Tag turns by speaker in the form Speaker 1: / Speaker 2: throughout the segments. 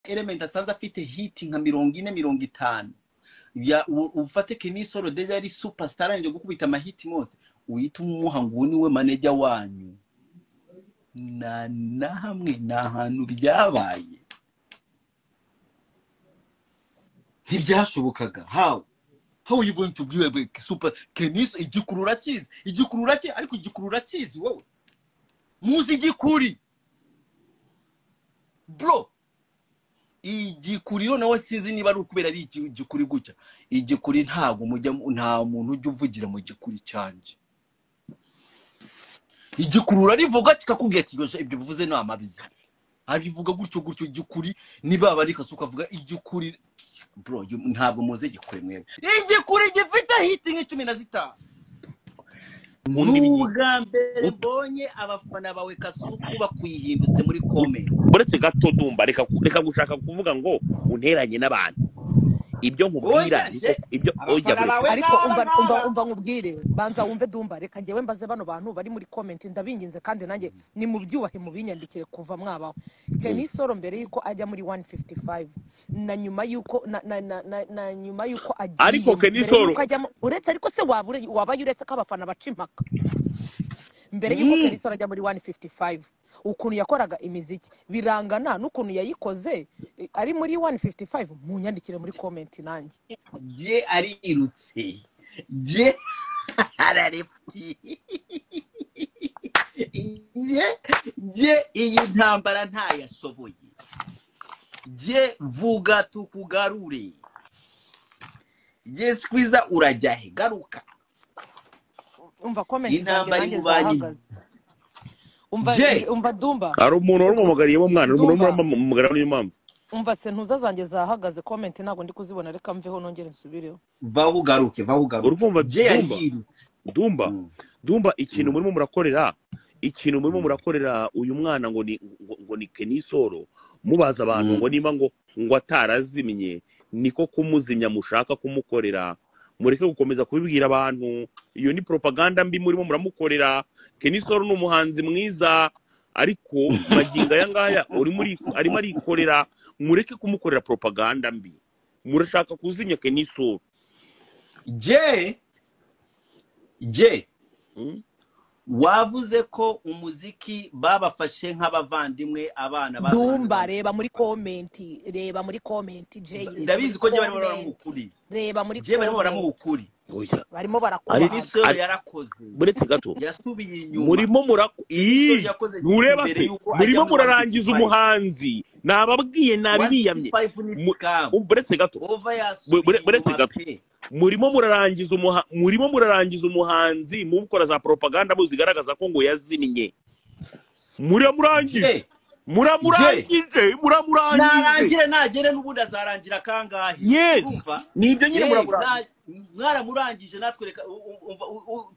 Speaker 1: Element asanze afite hit nka 40 50, ufate Kenny Solo déjà ari superstar arangije gukubita amahiti mose, uhita umuha ngo uwo niwe manager wanyu. Na hamwe nta hantu byabaye, ntibyashobokaga. How are you going to be a super Kenny? Igikurura kizi, igikurura cye, ariko igikurura kizi wowe muzi igikuri bro. Igikuriro nawe sinzi niba ari ukubera ari igikuri gutya. Igikuri ntago mujya, nta muntu ujya uvugira mu gikuri cyanjye. Igikurura rivuga kikakubwira ati ibyo bivuze ni amabizi, abivuga gutyo gutyo. Igikuri niba bari kasuka avuga igikuri bro, ntabwo muzi igikuri mwebwe. Igikuri gifite hit nka 15. N'ubwa mbere mbonye abafana bawe Kasuku bakwihindutse muri comment.
Speaker 2: Uretse gato Dumba, reka gushaka kuvuga ngo unteranye n'abantu. Ibyo nkubwira ibyo oya.
Speaker 3: Ariko umva nkubwire, banza wumve Dumba, reka ngewe mbaze bano bantu bari muri comment, ndabinginze kandi nanjye ni mu byubahe mu binyandikire kuva mwabaho. Kenny Solo mbere yuko ajya muri 155 na nyuma yuko na nyuma yuko agiye,
Speaker 2: ariko Kenny Solo
Speaker 3: uretse ariko se wabaye uretse ko abafana baca impaka mbere yuko Kenny Solo ajya muri 155 ukuntu yakoraga imiziki birangana n'ukuntu yayikoze ari muri 155. Munyandikire muri comment nanjye.
Speaker 1: Je arirutse, je ararefti, je iyi ntambara ntayashoboye. Je vuga tukugarure. Je squeeze urajya he, garuka.
Speaker 3: Umva comment zanjye zahagaze. Umva Dumba,
Speaker 2: ari umuntu warumamagariyemo mwana, umuntu warumamagariyemo niyo mpamvu.
Speaker 3: Umva se ntuza zanjye zahagaze, comment ntago ndi kuzibona, reka mveho nongere nsubireho.
Speaker 1: Vaho ugaruke, vaho ugaruke.
Speaker 2: Urumva Dumba, Dumba ikintu murimo murakorera, ikintu murimo murakorera uyu mwana ngo ni Kenny Solo, mubaza abantu ngo niba ngo atarazimye, niko kumuzimya mushaka kumukorera. Mureke gukomeza kubibwira abantu, iyo ni propaganda mbi murimo muramukorera. Kenny Solo ni umuhanzi mwiza, ariko maginga aya ngaya arimo arikorera. Mureke kumukorera propaganda mbi, murashaka kuzimya Kenny Solo.
Speaker 1: Je wavuze ko umuziki babafashe nk'abavandimwe abana
Speaker 3: Dumba, reba muri comment, reba muri comment J.
Speaker 1: Ndabizi ko je barimo baramukuri,
Speaker 3: reba muri
Speaker 1: je barimo baramukuri,
Speaker 3: barimo barakuba.
Speaker 1: Kenny Solo yarakoze,
Speaker 2: buretse gato
Speaker 1: yasubiye inyuma.
Speaker 2: Murimo nureba se murimo murarangiza umuhanzi, nababwiye nabibiyamye. Buretse gato, buretse gato, murimo murarangiza umuhanzi mukora za propaganda muzigaragaza ko ngo yazimye. Muramurangije, muramurangije, muramurangije.
Speaker 1: Narangire nagere n'ubundi azarangira kangahe?
Speaker 2: Yes, nibyo nyine muramurangije.
Speaker 1: Mwaramurangije natwe reka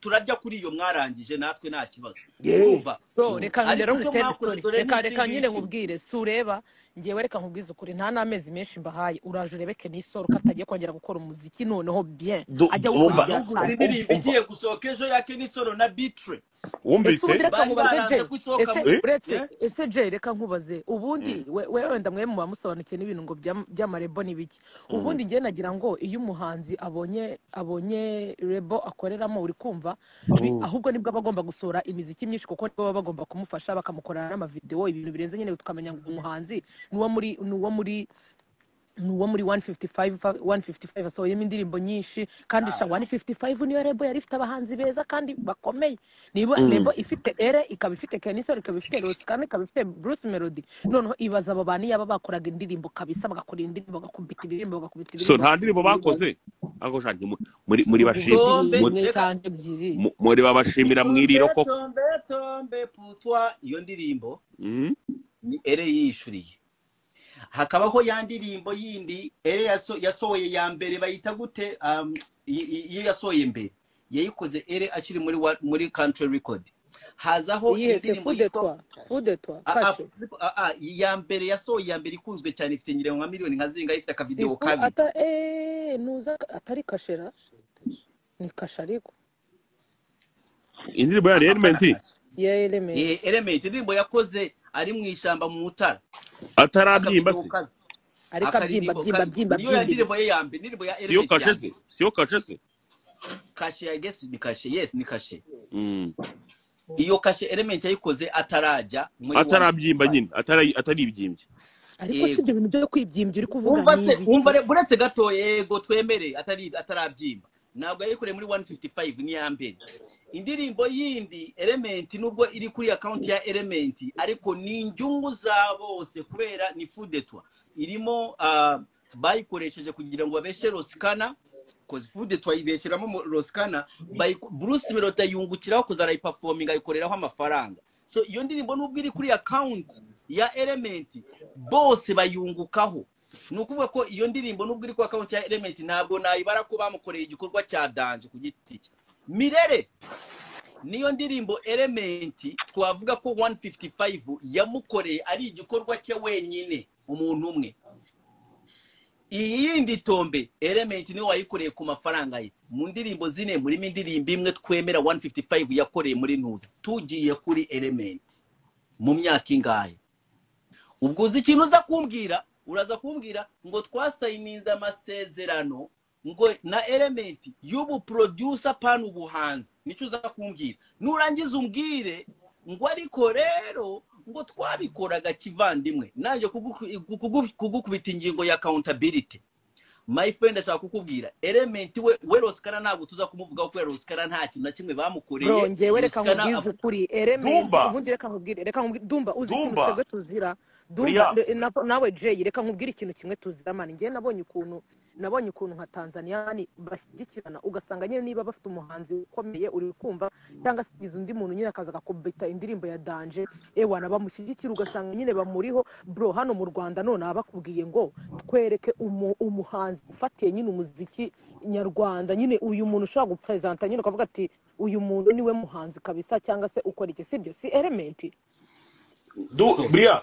Speaker 1: turarya kuri iyo mwarangije natwe nta kibazo. Urumva?
Speaker 3: So reka rero ngutere story, reka nyine nkubwire, sureba ngewe reka nkubwize ukuri, nta namezi menshi mbahaye, uraje urebe Kenny Solo katagiye kongera gukora umuziki noneho bien ajya gukora
Speaker 1: indirimbo igiye gusohoka ejo ya Kenny Solo na Bitre.
Speaker 2: Wumvise?
Speaker 3: Ese je reka nkubaze ubundi wewe wenda mwe muba musobanukiye n'ibintu ngo by'amarebo n'ibiki. Ubundi ngiye nagira ngo iyo umuhanzi abonye rebo akoreramo, uri kumva, ahubwo nibwo abagomba gusora imiziki myinshi, kuko nibo baba bagomba kumufasha bakamukorera n'amavideo, ibintu birenze nyine tukamenya ngo umuhanzi nuwo muri 155 asohoyemo indirimbo nyinshi. Kandi sha 155 niyo rebo yari ifite abahanzi beza kandi bakomeye. Niba rebo ifite Ere, ikaba ifite Kenny Solo, ikaba ifite Rose kandi ikaba ifite Bruce Melody, noneho ibaza abo bantu yaba bakoraga indirimbo kabisa, bagakora indirimbo, bagakubita indirimbo, bagakubita
Speaker 2: indirimbo. So nta ndirimbo bakoze ako shanti muri bashimira muri babashimira mwiriro koko.
Speaker 1: Tombe putwa iyo ndirimbo ni Ere yishuriye. Hakabaho ya ndirimbo yindi Ere yasohoye ya mbere bayita gute, iyo yasohoye mbere yayikoze Ere akiri muri Country Record. Hazaho indirimbo
Speaker 3: yitwa Fudetwa
Speaker 1: ya mbere yasohoye ya mbere ikunzwe cyane, ifite ngira nka miliyoni nka zinga, ifite akavideo kabi
Speaker 3: ata nuza atari kashera ni kashariko
Speaker 2: indirimbo ya Element
Speaker 3: ya Element
Speaker 1: Element indirimbo yakoze ari mu ishyamba mu Mutara
Speaker 2: atarabyimba se
Speaker 3: Ariko abyimba
Speaker 1: Akaririmbo
Speaker 3: byimba byimba
Speaker 1: niyo ya
Speaker 3: byimba.
Speaker 1: ndirimbo ye ya mbere, indirimbo ya
Speaker 2: Siyo
Speaker 1: Element ya
Speaker 2: kashe se?
Speaker 1: mbere.
Speaker 2: Siyo kashe se?
Speaker 1: Kashe, I guess ni kashe, yes, ni kashe. Iyo kashe Element yayikoze atarajya muri
Speaker 2: Atarabyimba
Speaker 1: 155.
Speaker 2: nyine, ataribyimbye.
Speaker 3: Ariko si
Speaker 1: Yego.
Speaker 3: ibyo bintu byo kwibyimbya uri kuvuga
Speaker 1: Umva
Speaker 3: ni
Speaker 1: se, umva
Speaker 3: ibiki?
Speaker 1: Buretse gato, yego twemere atarabyimba, ntabwo yayikoreye muri 155, ni iya mbere. Indirimbo yindi Element, nubwo iri kuri account ya Element, ariko ni inyungu za bose kubera ni Fudetwa irimo, bayikoresheje kugira ngo babeshe Roskana, cause Fudetwa ibesheramo Roskana. Bruce Melody yungukiraho kuzarayiperforminga, ayikoreraho amafaranga. So iyo ndirimbo nubwo iri kuri account ya Element, bose bayungukaho. Ni ukuvuga ko iyo ndirimbo nubwo iri kuri account ya Element, ntabwo nayibara ko bamukoreye igikorwa cya danger ku giti cye. Mirere niyo ndirimbo Element twavuga ko 155 yamukoreye ari igikorwa cye wenyine, umuntu umwe. Iyi yindi Tombe, Element niwe wayikoreye ku mafaranga ye. Mu ndirimbo zine murimo indirimbo imwe twemera 155 yakoreye muri ntuza. Tugiye kuri Element mu myaka ingahe? Ubwo uzi ikintu uza kumbwira? Uraza kumbwira ngo twasayininze amasezerano ngo na Element y'ubu producer pan ubuhanzi, nicyo uza kumbwira. Nurangiza umbwire ngo ariko rero ngo twabikoraga kivandimwe. Nanjye kugukubita ingingo ya accountability, my friend, ashaka kukubwira Element we Roskana ntabwo tuza kumuvugaho kubera Roskana nta kintu na kimwe bamukoreye.
Speaker 3: Bro, njyewe reka
Speaker 1: Roskana
Speaker 3: nkubwize ukuri, Element
Speaker 2: Dumba.
Speaker 3: ubundi reka nkubwire Dumba, uzi ikintu
Speaker 2: Dumba.
Speaker 3: twebwe tuzira Dumba
Speaker 2: Buriya.
Speaker 3: Nawe Jay, reka nkubwire ikintu kimwe tuzira man. Njyewe nabonye ukuntu nka Tanzania ni bashyigikirana, ugasanga nyine niba bafite umuhanzi ukomeye uri kumva, cyangwa se igize undi muntu nyine akaza agakubita indirimbo ya danger, ewana bamushyigikira, ugasanga nyine bamuriho. Bro, hano mu Rwanda none bakubwiye ngo twereke umuhanzi ufatiye nyine umuziki nyarwanda, nyine uyu muntu ushobora gupresenta nyine ukavuga ati uyu muntu niwe muhanzi kabisa, cyangwa se ukora iki, sibyo? Si Element?
Speaker 2: Du buriya.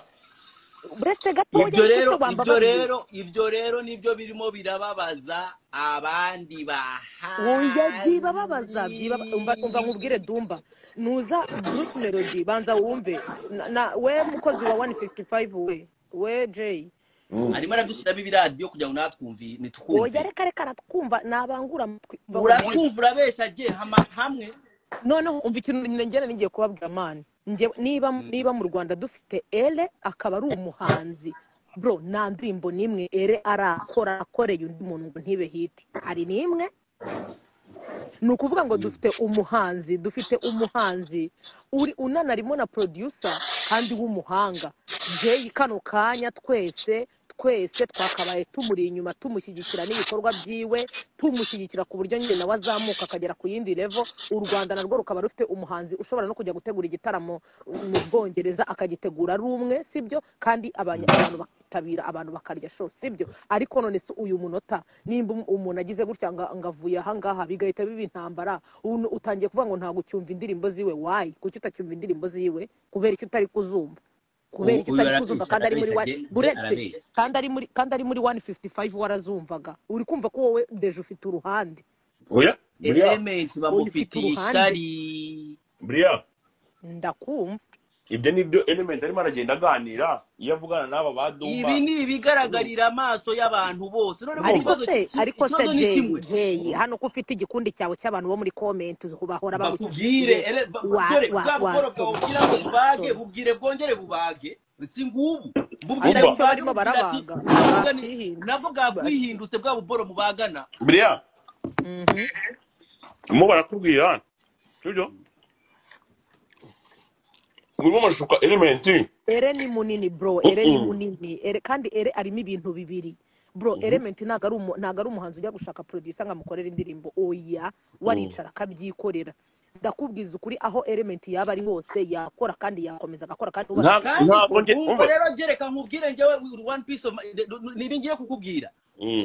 Speaker 3: Uretse gatoya,
Speaker 1: Ibyo
Speaker 3: ariko
Speaker 1: rero
Speaker 3: se
Speaker 1: ibyo
Speaker 3: wambabariye?
Speaker 1: rero ibyo rero nibyo birimo birababaza abandi
Speaker 3: Oya, byibababaza,
Speaker 1: bahanzi.
Speaker 3: Umva nkubwire Dumba, nuza Bruce Melody, banza wumve na we mukozi wa 155, we Jay.
Speaker 1: Arimo aradushyiramo ibiradiyo kugira ngo natwumvi
Speaker 3: Oya,
Speaker 1: nitwumve.
Speaker 3: reka aratwumva, nabangura amatwi. Umva nkubwire.
Speaker 1: Uratwumva, urabesha je hama hamwe.
Speaker 3: Noneho umva ikintu ngena nigiye kubabwira man. Njye niba mu Rwanda dufite Ere akaba ari umuhanzi, bro, nta ndirimbo n'imwe Ere arakora akoreye undi muntu ngo ntibe hit, hari n'imwe. Ni ukuvuga ngo dufite umuhanzi uri unanarimo na producer kandi w'umuhanga. Jay, kano kanya twese twakabaye tumuri inyuma, tumushyigikira n'ibikorwa byiwe, tumushyigikira ku buryo nyine nawe azamuka akagera ku yindi level. U Rwanda narwo rukaba rufite umuhanzi ushobora no kujya gutegura igitaramo mu Bwongereza akagitegura ari umwe, sibyo? Kandi abantu bakitabira, abantu bakarya show, sibyo? Ariko none se uyu munota nimba umuntu agize gutya ngo avuye ahangaha bigahita biba intambara, ubu utangiye kuvuga ngo ntabwo ucyumva indirimbo ziwe? Why? Kuki utacyumva indirimbo ziwe? Kubera icyo utari kuzumva? Kubera icyo
Speaker 1: Uyu
Speaker 3: utari kuzumva?
Speaker 1: arabeshya,
Speaker 3: Kandi ari muri
Speaker 1: arabeshya,
Speaker 3: buretse
Speaker 1: arabeshya.
Speaker 3: kandi ari muri 155 warazumvaga. Uri kumva ko wowe déjà ufite uruhande.
Speaker 2: Oya buriya.
Speaker 1: Element
Speaker 3: Wowe ufite
Speaker 1: bamufitiye
Speaker 3: uruhande.
Speaker 1: ishyari.
Speaker 2: Buriya.
Speaker 3: Ndakumva.
Speaker 2: Ibyo ni byo Element arimo aragenda aganira iyo avugana n'aba ba Dumba.
Speaker 1: Ibi ni ibigaragarira amaso y'abantu bose. Noneho
Speaker 3: Ariko
Speaker 1: ikibazo
Speaker 3: se ariko se
Speaker 1: ikibazo ni
Speaker 3: Jay,
Speaker 1: kimwe.
Speaker 3: Jay, hano ko ufite igikundi cyawe cy'abantu bo muri comment bahora
Speaker 1: Bakubwire
Speaker 3: bagushyigikiye,
Speaker 1: dore
Speaker 3: wa
Speaker 1: bwa bukoro bwawe
Speaker 3: wasoma
Speaker 1: ubwira ngo bubage,
Speaker 3: wasoma.
Speaker 1: Bubwire bwongere bubage, si ngubu bubwire
Speaker 3: Ariko
Speaker 2: Umva.
Speaker 3: icyo
Speaker 1: bubage,
Speaker 3: barimo
Speaker 1: bubwire ati
Speaker 3: barabaga
Speaker 1: navuga ni
Speaker 3: bakihinda
Speaker 1: nabwo bwakwihindutse bwa buboro mubagana.
Speaker 2: Buriya mo barakubwira sibyo, urimo amashuka Element.
Speaker 3: Ere ni munini bro, Ere ni munini. Ere kandi Ere arimo ibintu bibiri bro. Element ntabwo ari umuhanzi ujya gushaka producer ngo amukorere indirimbo, oya, waricara akabyikorera. Ndakubwiza ukuri, aho Element yaba ari hose yakora kandi yakomeza agakora kandi ubaza.
Speaker 1: Kandi
Speaker 2: Ntabwo nge
Speaker 1: umva
Speaker 2: umva.
Speaker 1: Rero gereka nkubwire njyewe, one piece of nibi ngiye kukubwira.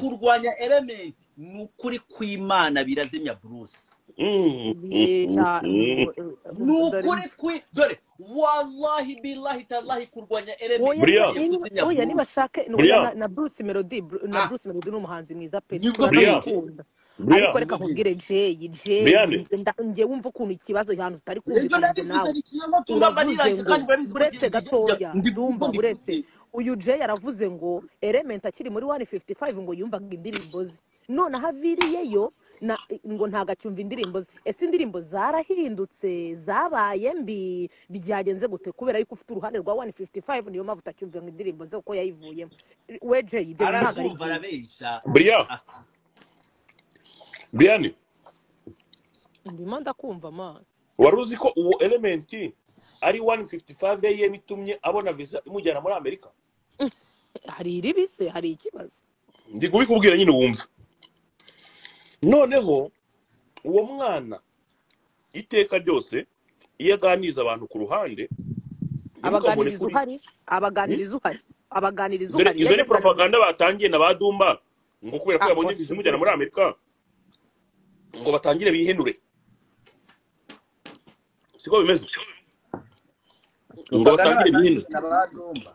Speaker 1: Kurwanya Element ni ukuri kw'Imana birazimya Bruce.
Speaker 3: Bisha
Speaker 1: Ni ukuri kwi dore wallahi billahi tallahi, kurwanya Element
Speaker 3: Oya,
Speaker 2: Buriya.
Speaker 1: bigiye kuzimya
Speaker 3: oya,
Speaker 1: Bruce.
Speaker 3: nibashake oya,
Speaker 2: Buriya.
Speaker 3: na Bruce Melody na
Speaker 1: Ah,
Speaker 3: Bruce Melody ni umuhanzi mwiza pe.
Speaker 1: Nibwo
Speaker 2: Buriya.
Speaker 1: bwenge.
Speaker 3: Turanamukunda,
Speaker 2: Buriya.
Speaker 3: ariko reka
Speaker 1: Nibwo
Speaker 3: nkubwire
Speaker 1: bwenge.
Speaker 3: Jay, Jay,
Speaker 2: Brian.
Speaker 3: njye wumva ukuntu ikibazo ahantu tutari
Speaker 1: Ibyo
Speaker 3: kumvikana njye
Speaker 1: ndabivuze
Speaker 3: nawe
Speaker 1: ni ikinyoma, tumba
Speaker 3: uravuze
Speaker 1: mbariranye
Speaker 3: ngo
Speaker 1: kandi urabizi ko
Speaker 3: buretse gatoya
Speaker 1: ndi
Speaker 3: Dumba,
Speaker 1: kuko
Speaker 3: buretse
Speaker 1: mbivuze.
Speaker 3: Uyu Jay yaravuze ngo Element akiri muri 155 ngo yumvaga indirimbo ze, noneho aviriyeyo ngo ntago acyumva indirimbo ze. Ese indirimbo zarahindutse, zabaye mbi, byagenze gute? Kubera yuko ufite uruhande rwa 155 niyo mpamvu utacyumva ngo indirimbo ze kuko yayivuyemo. We Jay, ibyo bintu ntabwo ari
Speaker 1: Arazumva
Speaker 3: byiza.
Speaker 1: arabesha.
Speaker 2: Buriya Brian,
Speaker 3: Ndimo ndakumva man.
Speaker 2: Wari uzi ko uwo Element ari 155 AM itumye abona visa imujyana muri Amerika?
Speaker 3: Hari iribise, hari ikibazo.
Speaker 2: Ndi kubikubwira nyine wumva. Noneho uwo mwana iteka ryose iyo aganiriza abantu ku ruhande, ntimukamubone
Speaker 3: Abaganiriza
Speaker 2: kuri
Speaker 3: uhari, abaganiriza uhari, abaganiriza
Speaker 2: dore
Speaker 3: uhari.
Speaker 2: izo ni
Speaker 3: Yagize
Speaker 2: propaganda batangiye na ba Dumba ngo kubera ko yabonye visa imujyana muri Amerika ngo batangire bihenure, siko bimeze, ngo
Speaker 1: Propaganda
Speaker 2: batangire
Speaker 1: batangiye
Speaker 2: bihenure.
Speaker 1: na ba Dumba.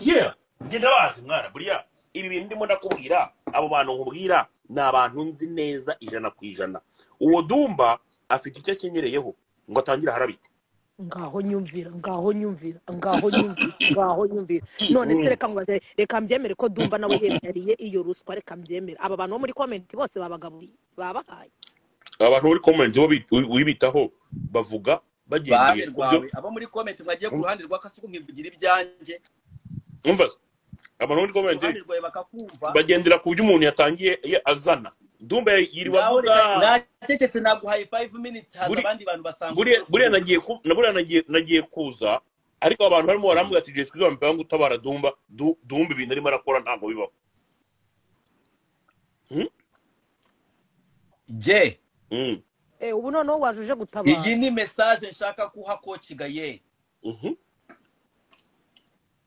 Speaker 2: Yeah, njye ndabazi mwana. Buriya ibi bintu ndimo ndakubwira, abo bantu nkubwira ni abantu nzi neza 100%. Uwo Dumba afite icyo akenyereyeho ngo atangire aharabike.
Speaker 3: Ngaho nyumvira, ngaho nyumvira, ngaho nyumvira, ngaho nyumvira. None se reka nkubaze, reka mbyemere ko Dumba nawe yemeriye iyo ruswa, reka mbyemere. Aba bantu bo muri comment bose babagaburiye, babahaye.
Speaker 2: Abantu muri comment bo wibitaho bavuga bagendeye
Speaker 1: Ruhande
Speaker 2: ku byo
Speaker 1: rwawe, abo muri comment mwagiye ku ruhande rwa Kasuku nkivugira ibyanjye.
Speaker 2: Umva se, abantu muri comment
Speaker 1: Ruhande rwawe bakakumva.
Speaker 2: bagendera ku byo umuntu yatangiye azana. Dumba yiriwe
Speaker 1: Ngaho
Speaker 2: avuga
Speaker 1: reka nacecetse, naguhaye 5 minutes, haza abandi bantu basanga
Speaker 2: buriya nagiye nagiye kuza, ariko abantu barimo barambwira ati Jessica uzampa ngo utabara Dumba, Dumba ibintu arimo arakora ntabwo bibaho.
Speaker 1: Je
Speaker 3: Ubu noneho waje uje gutabara.
Speaker 1: Iyi ni message nshaka kuha Coach Gaye.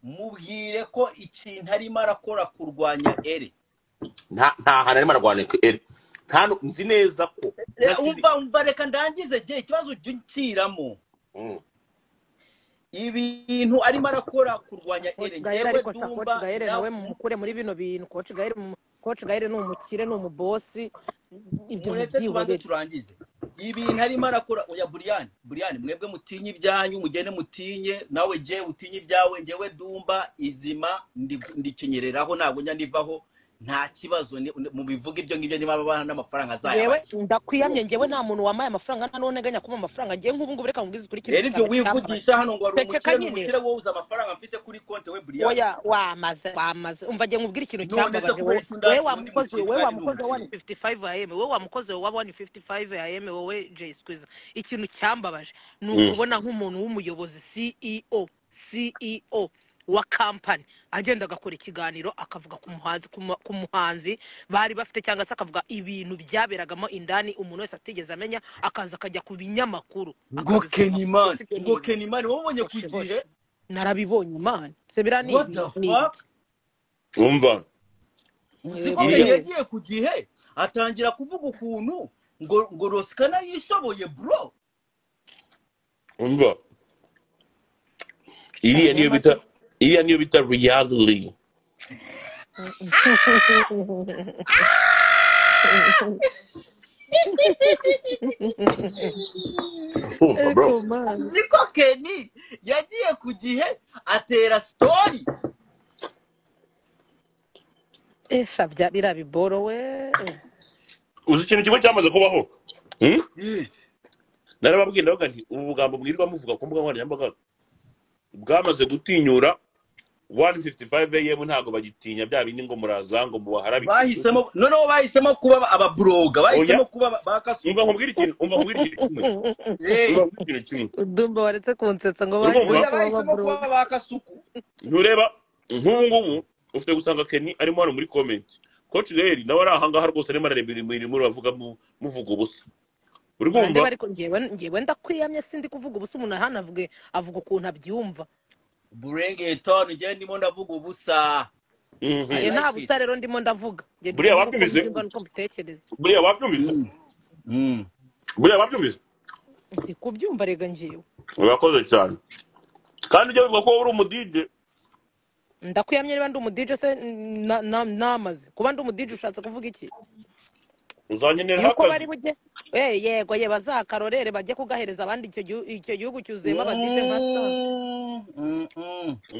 Speaker 1: Mubwire ko ikintu arimo arakora kurwanya ere.
Speaker 2: Nta hantu arimo ararwanya ere. Nta nzi neza ko
Speaker 1: Umva reka ndangize je ikibazo ujye unciramo. Ibintu arimo arakora kurwanya ere.
Speaker 3: Coach Gael
Speaker 1: Njyewe
Speaker 3: ariko sa Coach
Speaker 1: Dumba
Speaker 3: Gael nawe mumukure muri bino bintu. Coach Gael Coach Gael ni umukire, ni umubosi, ibyo
Speaker 1: mureke tubanze
Speaker 3: mubyihorere.
Speaker 1: turangize. Ibintu arimo arakora. Oya Brian, Brian mwebwe mutinye ibyanyu, mugende mutinye, nawe je utinye ibyawe, njyewe Dumba izima ndikenyereraho, ntabwo njya ndivaho, nta kibazo mubivuga ibyo ngibyo niba babaha n'amafaranga
Speaker 3: Njyewe
Speaker 1: azayabaha.
Speaker 3: ndakwiyamye, njyewe nta muntu wamaye amafaranga, nta n'uwo nteganya kumuha amafaranga. Njyewe nk'ubu ngubu reka nkubwize ukuri ikintu
Speaker 1: Rero ibyo
Speaker 3: cya mbere cyambabaje.
Speaker 1: wivugisha hano ngo wari
Speaker 3: Ceceka
Speaker 1: umukire, ni
Speaker 3: nyine.
Speaker 1: umukire wowe uzi amafaranga mfite kuri konti we Brian.
Speaker 3: Oya wamaze, wamaze. Umva njye nkubwire ikintu
Speaker 1: None se
Speaker 3: cyambabaje.
Speaker 1: kubera
Speaker 3: Wowe
Speaker 1: iki undakira
Speaker 3: wa
Speaker 1: undi
Speaker 3: mukozi,
Speaker 1: mukire
Speaker 3: wowe wa
Speaker 1: kandi ni
Speaker 3: mukozi wa
Speaker 1: umukire?
Speaker 3: 155 AM, wowe wa mukozi wa 155 AM, wowe Jay Squeezer. Ikintu cyambabaje ni ukubona nk'umuntu w'umuyobozi CEO wa company agenda agakora ikiganiro akavuga ku muhanzi, ku muhanzi bari bafite, cyangwa se akavuga ibintu byaberagamo indani umuntu wese atigeze amenya, akaza akajya ku binyamakuru
Speaker 1: Ngo
Speaker 3: akabivuga.
Speaker 1: Kenimani,
Speaker 3: Ese ibyo ni
Speaker 1: ngo
Speaker 3: ibiki?
Speaker 1: Kenimani wabonye ku
Speaker 3: Boshe, boshe.
Speaker 1: gihe?
Speaker 3: Narabibonye man. Se biriya ni
Speaker 1: What
Speaker 3: ibintu
Speaker 1: the
Speaker 3: ni
Speaker 1: fuck?
Speaker 3: ibiki?
Speaker 2: Umva.
Speaker 1: Uzi ko
Speaker 3: Yego.
Speaker 1: Kenny yagiye ku gihe atangira kuvuga ukuntu ngo Rosikana yishoboye bro.
Speaker 2: Umva. Iriya niyo bita, iriya niyo bita reality. Umva bro.
Speaker 1: Uzi ko Kenny yagiye ku gihe atera story.
Speaker 3: Esha bya biriya biboro we.
Speaker 2: Uzi ikintu kimwe cyamaze kubaho? Narababwiye ndavuga nti ubu bugambo bwirirwa muvuga ku mbuga nkoranyambaga bwamaze gutinyura 155 AM, ntabwo bagitinya bya bindi ngo muraza ngo mubaharabike.
Speaker 1: Bahisemo noneho, bahisemo kuba ababloga, bahisemo kuba bakasuku.
Speaker 2: Umva nkubwire ikintu, umva nkubwire ikintu kimwe. Umva nkubwire ikintu kimwe.
Speaker 3: Udumba waretse kunsetsa ngo
Speaker 2: Urumva?
Speaker 3: bahisemo
Speaker 1: Oya,
Speaker 3: kuba
Speaker 1: bahisemo
Speaker 3: ababloga.
Speaker 1: kuba bakasuku.
Speaker 2: Ntureba nk'ubu ngubu ufite gusanga Kenny arimo hano muri comment. Coach Gael nawe ari ahangaha rwose arimo arareba ibintu bavuga muvuga ubusa. Uri
Speaker 3: Bande
Speaker 2: kumva?
Speaker 3: bariko njyewe ndakwiyamye, sindi kuvuga ubusa, umuntu hano avuga ukuntu abyumva.
Speaker 1: Bring it on, njye ndimo ndavuga ubusa.
Speaker 3: Njye nta busa rero ndimo ndavuga. Njye
Speaker 2: Buriya
Speaker 3: ndimo kuvuga uko
Speaker 2: wabyumvise?
Speaker 3: mbyumva nuko mbitekereza.
Speaker 2: Buriya wabyumvise? Buriya wabyumvise?
Speaker 3: Ndi kubyumva rega njyewe.
Speaker 2: Urakoze cyane. Kandi ujya wibuka ko uri umu DJ.
Speaker 3: Ndakwiyamye niba ndi umu DJ se namaze. Kuba ndi umu DJ ushatse kuvuga iki?
Speaker 2: Uzankeneraho
Speaker 3: Yuko
Speaker 2: akazi.
Speaker 3: bari bujye yego ye bazakarorere bajye kugahereza abandi, icyo gihugu cyuzuyemo abadive nka sa.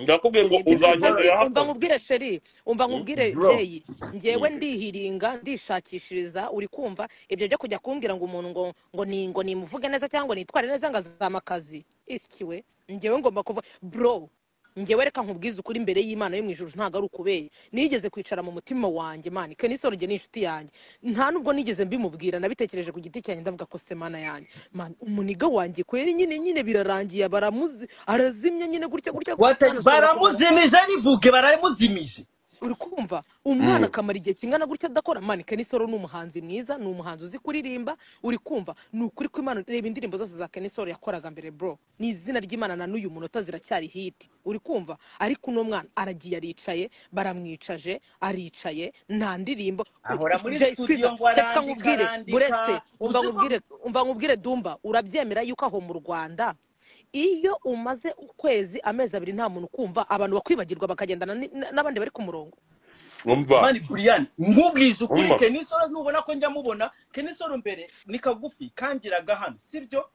Speaker 2: Ndakubwiye ngo
Speaker 3: Ibyo utazi,
Speaker 2: uzankeneraho
Speaker 3: umva
Speaker 2: akazi.
Speaker 3: nkubwire sheri, umva nkubwire
Speaker 1: Bro.
Speaker 3: Jay, njyewe ndihiringa ndishakishiriza, uri kumva ibyo byo kujya kumbwira ngo umuntu ngo ni ngo nimuvuge neza cyangwa nitware neza ngo azama akazi iskiwe. Njyewe ngomba kuva bro, njyewe reka nkubwize ukuri imbere y'Imana yo mu ijuru, ntabwo ari ukubeye. Nigeze kwicara mu mutima wanjye man, Kenny Sol njye ni inshuti yanjye, nta nubwo nigeze mbimubwira, nabitekereje ku giti cyanjye, ndavuga ko se mana yanjye man, umuniga wanjye kweri nyine birarangiye, baramuzi arazimye nyine gutya gutya, mwana ashobora kumara
Speaker 1: Baramuzimije, rivuge baramuzimije.
Speaker 3: Uri kumva umwana akamara igihe kingana gutya adakora. Man, Kenny Sol ni umuhanzi mwiza, ni umuhanzi uzi kuririmba, uri kumva ni ukuri kw'Imana. Reba indirimbo zose za Kenny Sol yakoraga mbere bro, ni izina ry'Imana na n'uyu munota ziracyari hit, uri kumva. Ariko uno mwana aragiye aricaye, baramwicaje aricaye, nta ndirimbo.
Speaker 1: Ahora muri
Speaker 3: Jay
Speaker 1: studio
Speaker 3: Squeezer,
Speaker 1: ngo
Speaker 3: ceceka
Speaker 1: arandika
Speaker 3: nkubwire,
Speaker 1: arandika.
Speaker 3: Buretse umva
Speaker 1: Uzi ko
Speaker 3: nkubwire, umva nkubwire Dumba, urabyemera yuko aho mu Rwanda iyo umaze ukwezi amezi abiri nta muntu ukumva, abantu bakwibagirwa bakagendana n'abandi bari ku murongo?
Speaker 2: Umva.
Speaker 1: Man Brian, nkubwize ukuri,
Speaker 2: Umva.
Speaker 1: Kenny Sol nubona ko njya mubona, Kenny Sol mbere ni kagufi kangiraga hano, sibyo?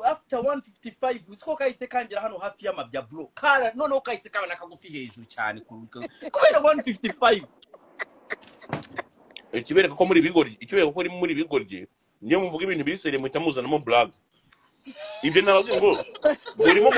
Speaker 1: After 155 uziko kahise kangira hano hafi y'amabya bro, kara noneho kahise kabana kagufi hejuru cyane kubera 155.
Speaker 2: Ikibereka ko muri bigoryi, ikibereka ko muri bigoryi, niyo muvuga ibintu biri sere muhita muzanamo blague. Ibyo nababwiye ngo murimo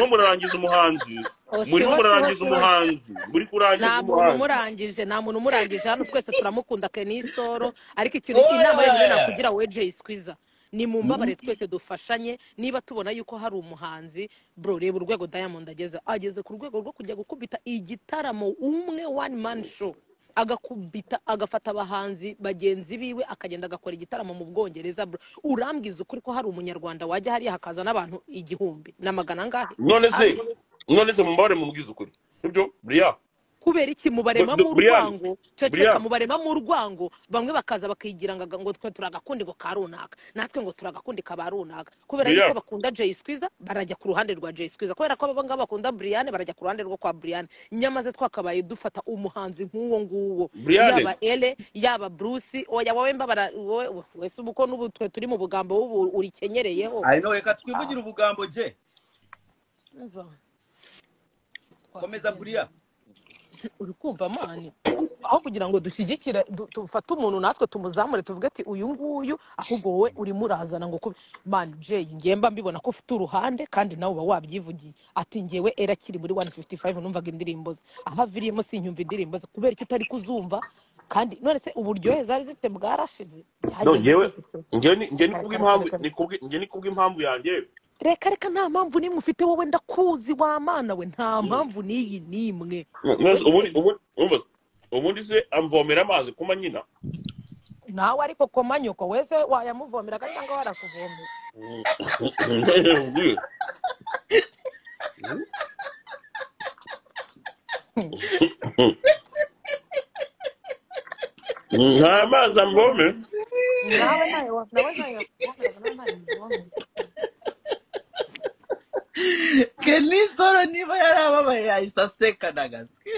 Speaker 2: murarangiza umuhanzi, murimo murarangiza umuhanzi, muri kurangiza
Speaker 3: Nta muntu
Speaker 2: umuhanzi.
Speaker 3: umurangije, nta muntu umurangije hano, twese turamukunda Kenny Sol. Ariko ikintu inama yonyine nakugira wowe Jay Squeezer, ni mumbabare twese dufashanye. Niba tubona yuko hari umuhanzi bro, reba urwego Diamond ageze ku rwego rwo kujya gukubita igitaramo umwe one man show, agakubita agafata abahanzi bagenzi biwe akagenda agakora igitaramo mu Bwongereza bro. Urambwiza ukuri ko hari umunyarwanda wajya hariya hakaza n'abantu 1000 na magana angahe?
Speaker 2: None se mumbabare mubwize ukuri, sibyo Brian?
Speaker 3: Kubera iki mubaremamo
Speaker 2: Brian,
Speaker 3: urwango? Ceceka,
Speaker 2: Brian.
Speaker 3: mubaremamo urwango, bamwe bakaza bakigira ngo twe turagakundi ngo ka runaka, natwe ngo turagakundi ka ba runaka. Kubera yuko
Speaker 2: Brian.
Speaker 3: bakunda Jay Squeezer barajya ku ruhande rwa Jay Squeezer, kubera ko aba ngaba bakunda Brian barajya ku ruhande rwo kwa Brian. Nyamaze twakabaye dufata umuhanzi nk'uwo nguwo,
Speaker 2: Brian.
Speaker 3: yaba Ele yaba Bruce. Oya wowe mbabara wowe wese ubu ko n'ubu twe turi mu bugambo ubu urikeneyeho.
Speaker 1: I know, reka twivugire ubugambo je.
Speaker 3: Umva.
Speaker 1: Komeza Brian.
Speaker 3: Uri kumva man, aho kugira ngo dushyigikire dufate umuntu natwe tumuzamure tuvuge ati uyu nguyu, ahubwo wowe urimo urazana ngo man Jay, ngiye mba mbibona ko ufite uruhande kandi nawe uba wabyivugiye ati ngewe era akiri muri 155 numvaga indirimbo ze, aho aviriyemo sinyumva indirimbo ze. Kubera icyo utari kuzumva? Kandi none se uburyohe zari zifite bwarashize?
Speaker 2: No,
Speaker 3: Byagenze
Speaker 2: ngewe
Speaker 3: gute?
Speaker 2: ngewe ni ngewe ni
Speaker 3: Reka
Speaker 2: kubwa
Speaker 3: reka
Speaker 2: impamvu,
Speaker 3: reka
Speaker 2: ni kubwa ngewe, ni kubwa impamvu yanjye.
Speaker 3: Reka reka, nta mpamvu n'imwe ufite wowe, ndakuzi wa mana we, nta mpamvu n'iyi n'imwe.
Speaker 2: None se
Speaker 3: We
Speaker 2: ubundi
Speaker 3: Jay.
Speaker 2: ubundi umva, ubundi se amvomera amazi kuma nyina?
Speaker 3: Nawe ariko koma nyoko wese wayamuvomeraga cyangwa warakuvomera?
Speaker 2: Nta mazi amvome.
Speaker 3: Nawe nayo nawe nayo yakuvomeraga, nawe ntayo muvomera.
Speaker 1: Kenny Sol niba yarababaye yahise aseka nagatswe.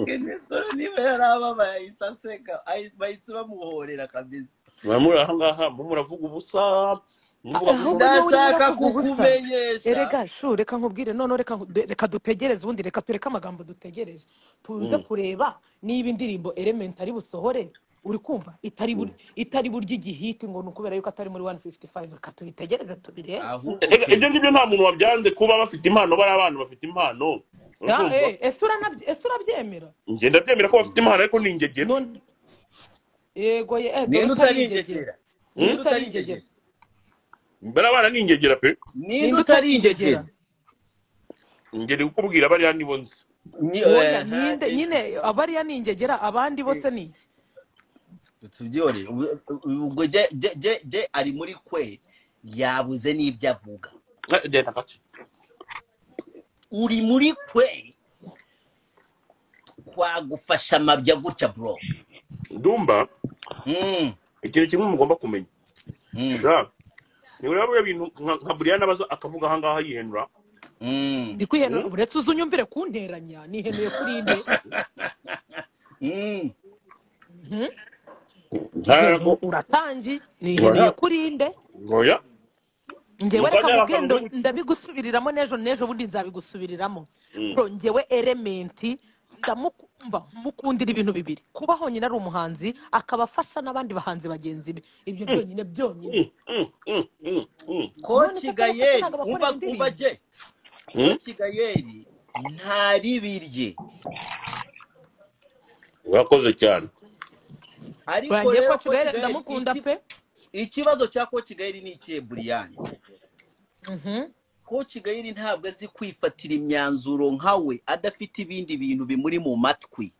Speaker 1: Kenny Sol niba yarababaye yahise aseka, bahise bamuhorera kabisa.
Speaker 2: Muri aha ngaha muravuga ubusa, muvuga ko
Speaker 3: Ahubwo niwe urimo
Speaker 1: Ndashaka
Speaker 3: uravuga ubusa.
Speaker 1: kukumenyesha.
Speaker 3: Erega shu, reka nkubwire none, reka dutegereze ubundi, reka tureke amagambo dutegereje tuze kureba niba indirimbo Element ari busohore, uri kumva, itari burya igihiti ngo ni ukubera yuko atari muri 155. Reka tubitegereze tubirebe.
Speaker 1: Ahubwo
Speaker 2: Ega, ibyo
Speaker 1: Kenny
Speaker 2: ngibyo nta muntu wabyanze kuba bafite impano, bari abana bafite impano, urakumva?
Speaker 3: Ese urabyemera?
Speaker 2: Njye ndabyemera ko bafite impano, ariko ni ingegera.
Speaker 3: None yego ye dore
Speaker 1: Ninde
Speaker 3: utari
Speaker 1: utari
Speaker 3: ingegera.
Speaker 1: ingegera?
Speaker 3: Ninde
Speaker 1: Ninde
Speaker 3: utari
Speaker 1: utari
Speaker 3: ingegera?
Speaker 1: ingegera?
Speaker 2: Mbere abana ni ingegera pe.
Speaker 1: Ninde
Speaker 3: Ninde
Speaker 1: utari
Speaker 3: utari ingegera?
Speaker 1: ingegera?
Speaker 2: Ngeri kukubwira bariya nibo nzi.
Speaker 1: Ni
Speaker 3: Oya ninde nyine abariya ni ingegera, abandi bose ni iki?
Speaker 1: Tubyore ubwo je ari muri kwe yabuze n'ibyo avuga.
Speaker 2: Genda gace.
Speaker 1: Uri muri kwe twagufasha amabya gutya bro.
Speaker 2: Ndumva ikintu kimwe mugomba kumenya. Sha, ni ureba ibintu nka Brian abaza akavuga aha ngaha yihenura.
Speaker 3: Ndi kwihenura, uretse uzunyumvire kunteranya nihenuye kuri inde. Mhm.
Speaker 2: Ntabwo
Speaker 3: Uratangiye niheneye
Speaker 2: oya
Speaker 3: kuri nde?
Speaker 2: Oya.
Speaker 3: Njyewe
Speaker 2: Mu
Speaker 3: reka
Speaker 2: kanya
Speaker 3: nkubwire,
Speaker 2: akantu
Speaker 3: ndabigusubiriramo n'ejo n'ejo bundi nzabigusubiriramo.
Speaker 2: Mm.
Speaker 3: Bro, njyewe Elementi ndamukumva, mukundira ibintu bibiri: kuba honyine ari umuhanzi, akaba afasha n'abandi bahanzi bagenzi be. Ibyo byonyine byonyine. None
Speaker 1: Coach
Speaker 3: se kubafasha
Speaker 1: Gayeri,
Speaker 3: ntabwo
Speaker 1: umva
Speaker 3: bakoresha
Speaker 1: umva
Speaker 3: indirimbo?
Speaker 1: je Coach Gayeri nta ribi rye.
Speaker 2: Urakoze cyane.
Speaker 1: Ariko
Speaker 3: Oya, njyewe
Speaker 1: rero
Speaker 3: Coach
Speaker 1: Coach
Speaker 3: Gayeri
Speaker 1: Gayeri,
Speaker 3: ndamukunda pe.
Speaker 1: ikibazo cya Coach Gayeri ni ikihe, Buriyani?
Speaker 3: Mhm.
Speaker 1: Coach Gayeri ntabwo azi kwifatira imyanzuro nkawe adafite ibindi bintu bimuri mu matwi.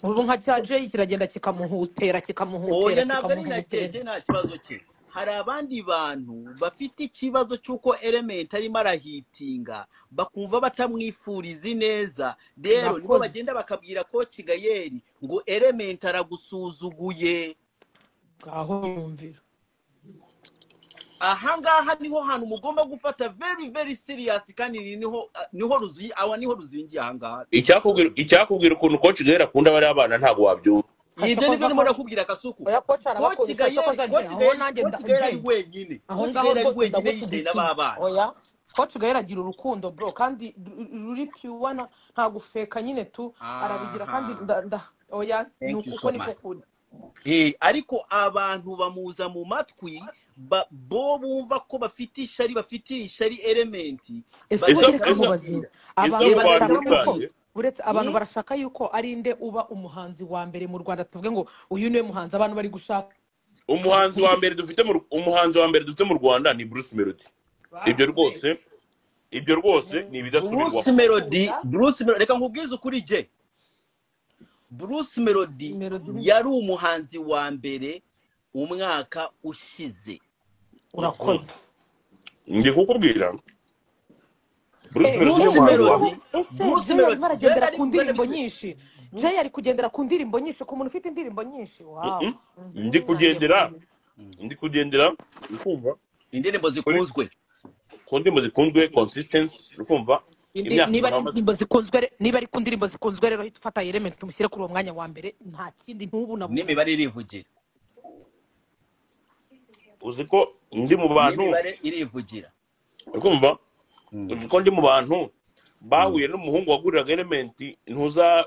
Speaker 3: Ubu nka cya Jay kiragenda kikamuhutera, kikamuhutera,
Speaker 1: Oya, ntabwo ari na
Speaker 3: kikamuhutera.
Speaker 1: cye, nta kibazo cye. Hari abandi bantu bafite ikibazo cy'uko Element arimo arahitinga, bakumva batamwifuriza ineza. Rero nibo
Speaker 3: Urakoze.
Speaker 1: bagenda bakabwira Coach Gayeri ngo Element aragusuzuguye.
Speaker 3: Ngaho yumvira.
Speaker 1: Ahangaha niho hantu mugomba gufata very very serious, kandi niho ruzi awa niho ruzingiye ahangaha.
Speaker 2: Icyakubwira ukuntu Coach Gael akunda bariya bana ntabwo wabyumva.
Speaker 1: Ibyo
Speaker 3: Cyakoze
Speaker 1: nibyo ndimo
Speaker 3: ko
Speaker 1: nakubwira, Kasuku.
Speaker 3: Oya, coach
Speaker 1: Coach
Speaker 3: arabakunda.
Speaker 1: Gayeri,
Speaker 3: Cyakoze
Speaker 1: Coach
Speaker 3: aho
Speaker 1: Gayeri,
Speaker 3: nanjye
Speaker 1: Coach Gayeri ari
Speaker 3: nje
Speaker 1: wenyine.
Speaker 3: aho
Speaker 1: Coach
Speaker 3: ngaho
Speaker 1: Gayeri ari
Speaker 3: rwose
Speaker 1: wenyine, yicaye
Speaker 3: ndagushyigikiye.
Speaker 1: n'ababana.
Speaker 3: Oya, Coach Gayeri agira urukundo bro, kandi ruri pure, nta gufeka nyine tu, arabigira kandi
Speaker 1: Aha.
Speaker 3: oya ni
Speaker 1: Thank you
Speaker 3: uko
Speaker 1: so
Speaker 3: niko
Speaker 1: much.
Speaker 3: kuri.
Speaker 1: Ariko abantu bamuza mu matwi bo bumva ko bafite ishari, bafitiye ishari Element,
Speaker 3: Ese
Speaker 2: ese
Speaker 3: ubundi
Speaker 1: bagahita
Speaker 3: reka
Speaker 2: ese
Speaker 3: nkubaze,
Speaker 1: bamubwira.
Speaker 2: ese
Speaker 3: abantu
Speaker 2: mu bantu
Speaker 3: barashaka yuko
Speaker 2: rusange
Speaker 3: uretse abantu
Speaker 1: Mm?
Speaker 3: barashaka yuko ari nde uba umuhanzi wa mbere mu Rwanda, tuvuge ngo uyu niwe muhanzi abantu bari gushaka.
Speaker 2: Umuhanzi wa mbere dufite mu Rwanda ni Bruce Melody. Ibyo rwose, ibyo rwose ni ibidasubirwaho.
Speaker 1: Bruce Melody, Bruce Melody, reka nkubwize ukuri je. Bruce Melody
Speaker 3: Melody
Speaker 1: yari umuhanzi wa mbere umwaka ushize.
Speaker 3: Urakoze.
Speaker 2: Ndi kukubwira Bruce
Speaker 3: Eh,
Speaker 2: Melody ni
Speaker 1: Bruce
Speaker 2: umuhanzi wa
Speaker 1: Melody,
Speaker 2: mbere.
Speaker 3: Ese
Speaker 1: Bruce
Speaker 3: Jay
Speaker 1: Melody,
Speaker 3: arimo aragendera
Speaker 1: Jay
Speaker 3: ku
Speaker 1: ari
Speaker 3: ndirimbo
Speaker 1: kugenda
Speaker 3: nyinshi. Jay ari kugendera ku ndirimbo nyinshi, ku muntu ufite indirimbo nyinshi. Wow.
Speaker 2: Mhm. Ndi
Speaker 3: Nanjye
Speaker 2: kugendera
Speaker 3: mbonye.
Speaker 2: ndi kugendera ukumva
Speaker 1: Indirimbo
Speaker 2: kuri
Speaker 1: zikunzwe.
Speaker 2: ku ndirimbo zikunzwe, consistency, ukumva imyaka
Speaker 3: Niba ari
Speaker 2: umuntu amaze.
Speaker 3: indirimbo zikunzwe niba ari ku ndirimbo zikunzwe rero, hita ufata Element umushyire kuri uwo mwanya wa mbere, nta kindi ntubunabune.
Speaker 1: N'imibare irivugira.
Speaker 2: Uzi ko ndi mu bantu
Speaker 1: N'imibare irivugira.
Speaker 2: Ukumva, uzi ko ndi mu bantu bahuye n'umuhungu waguriraga Element ntuza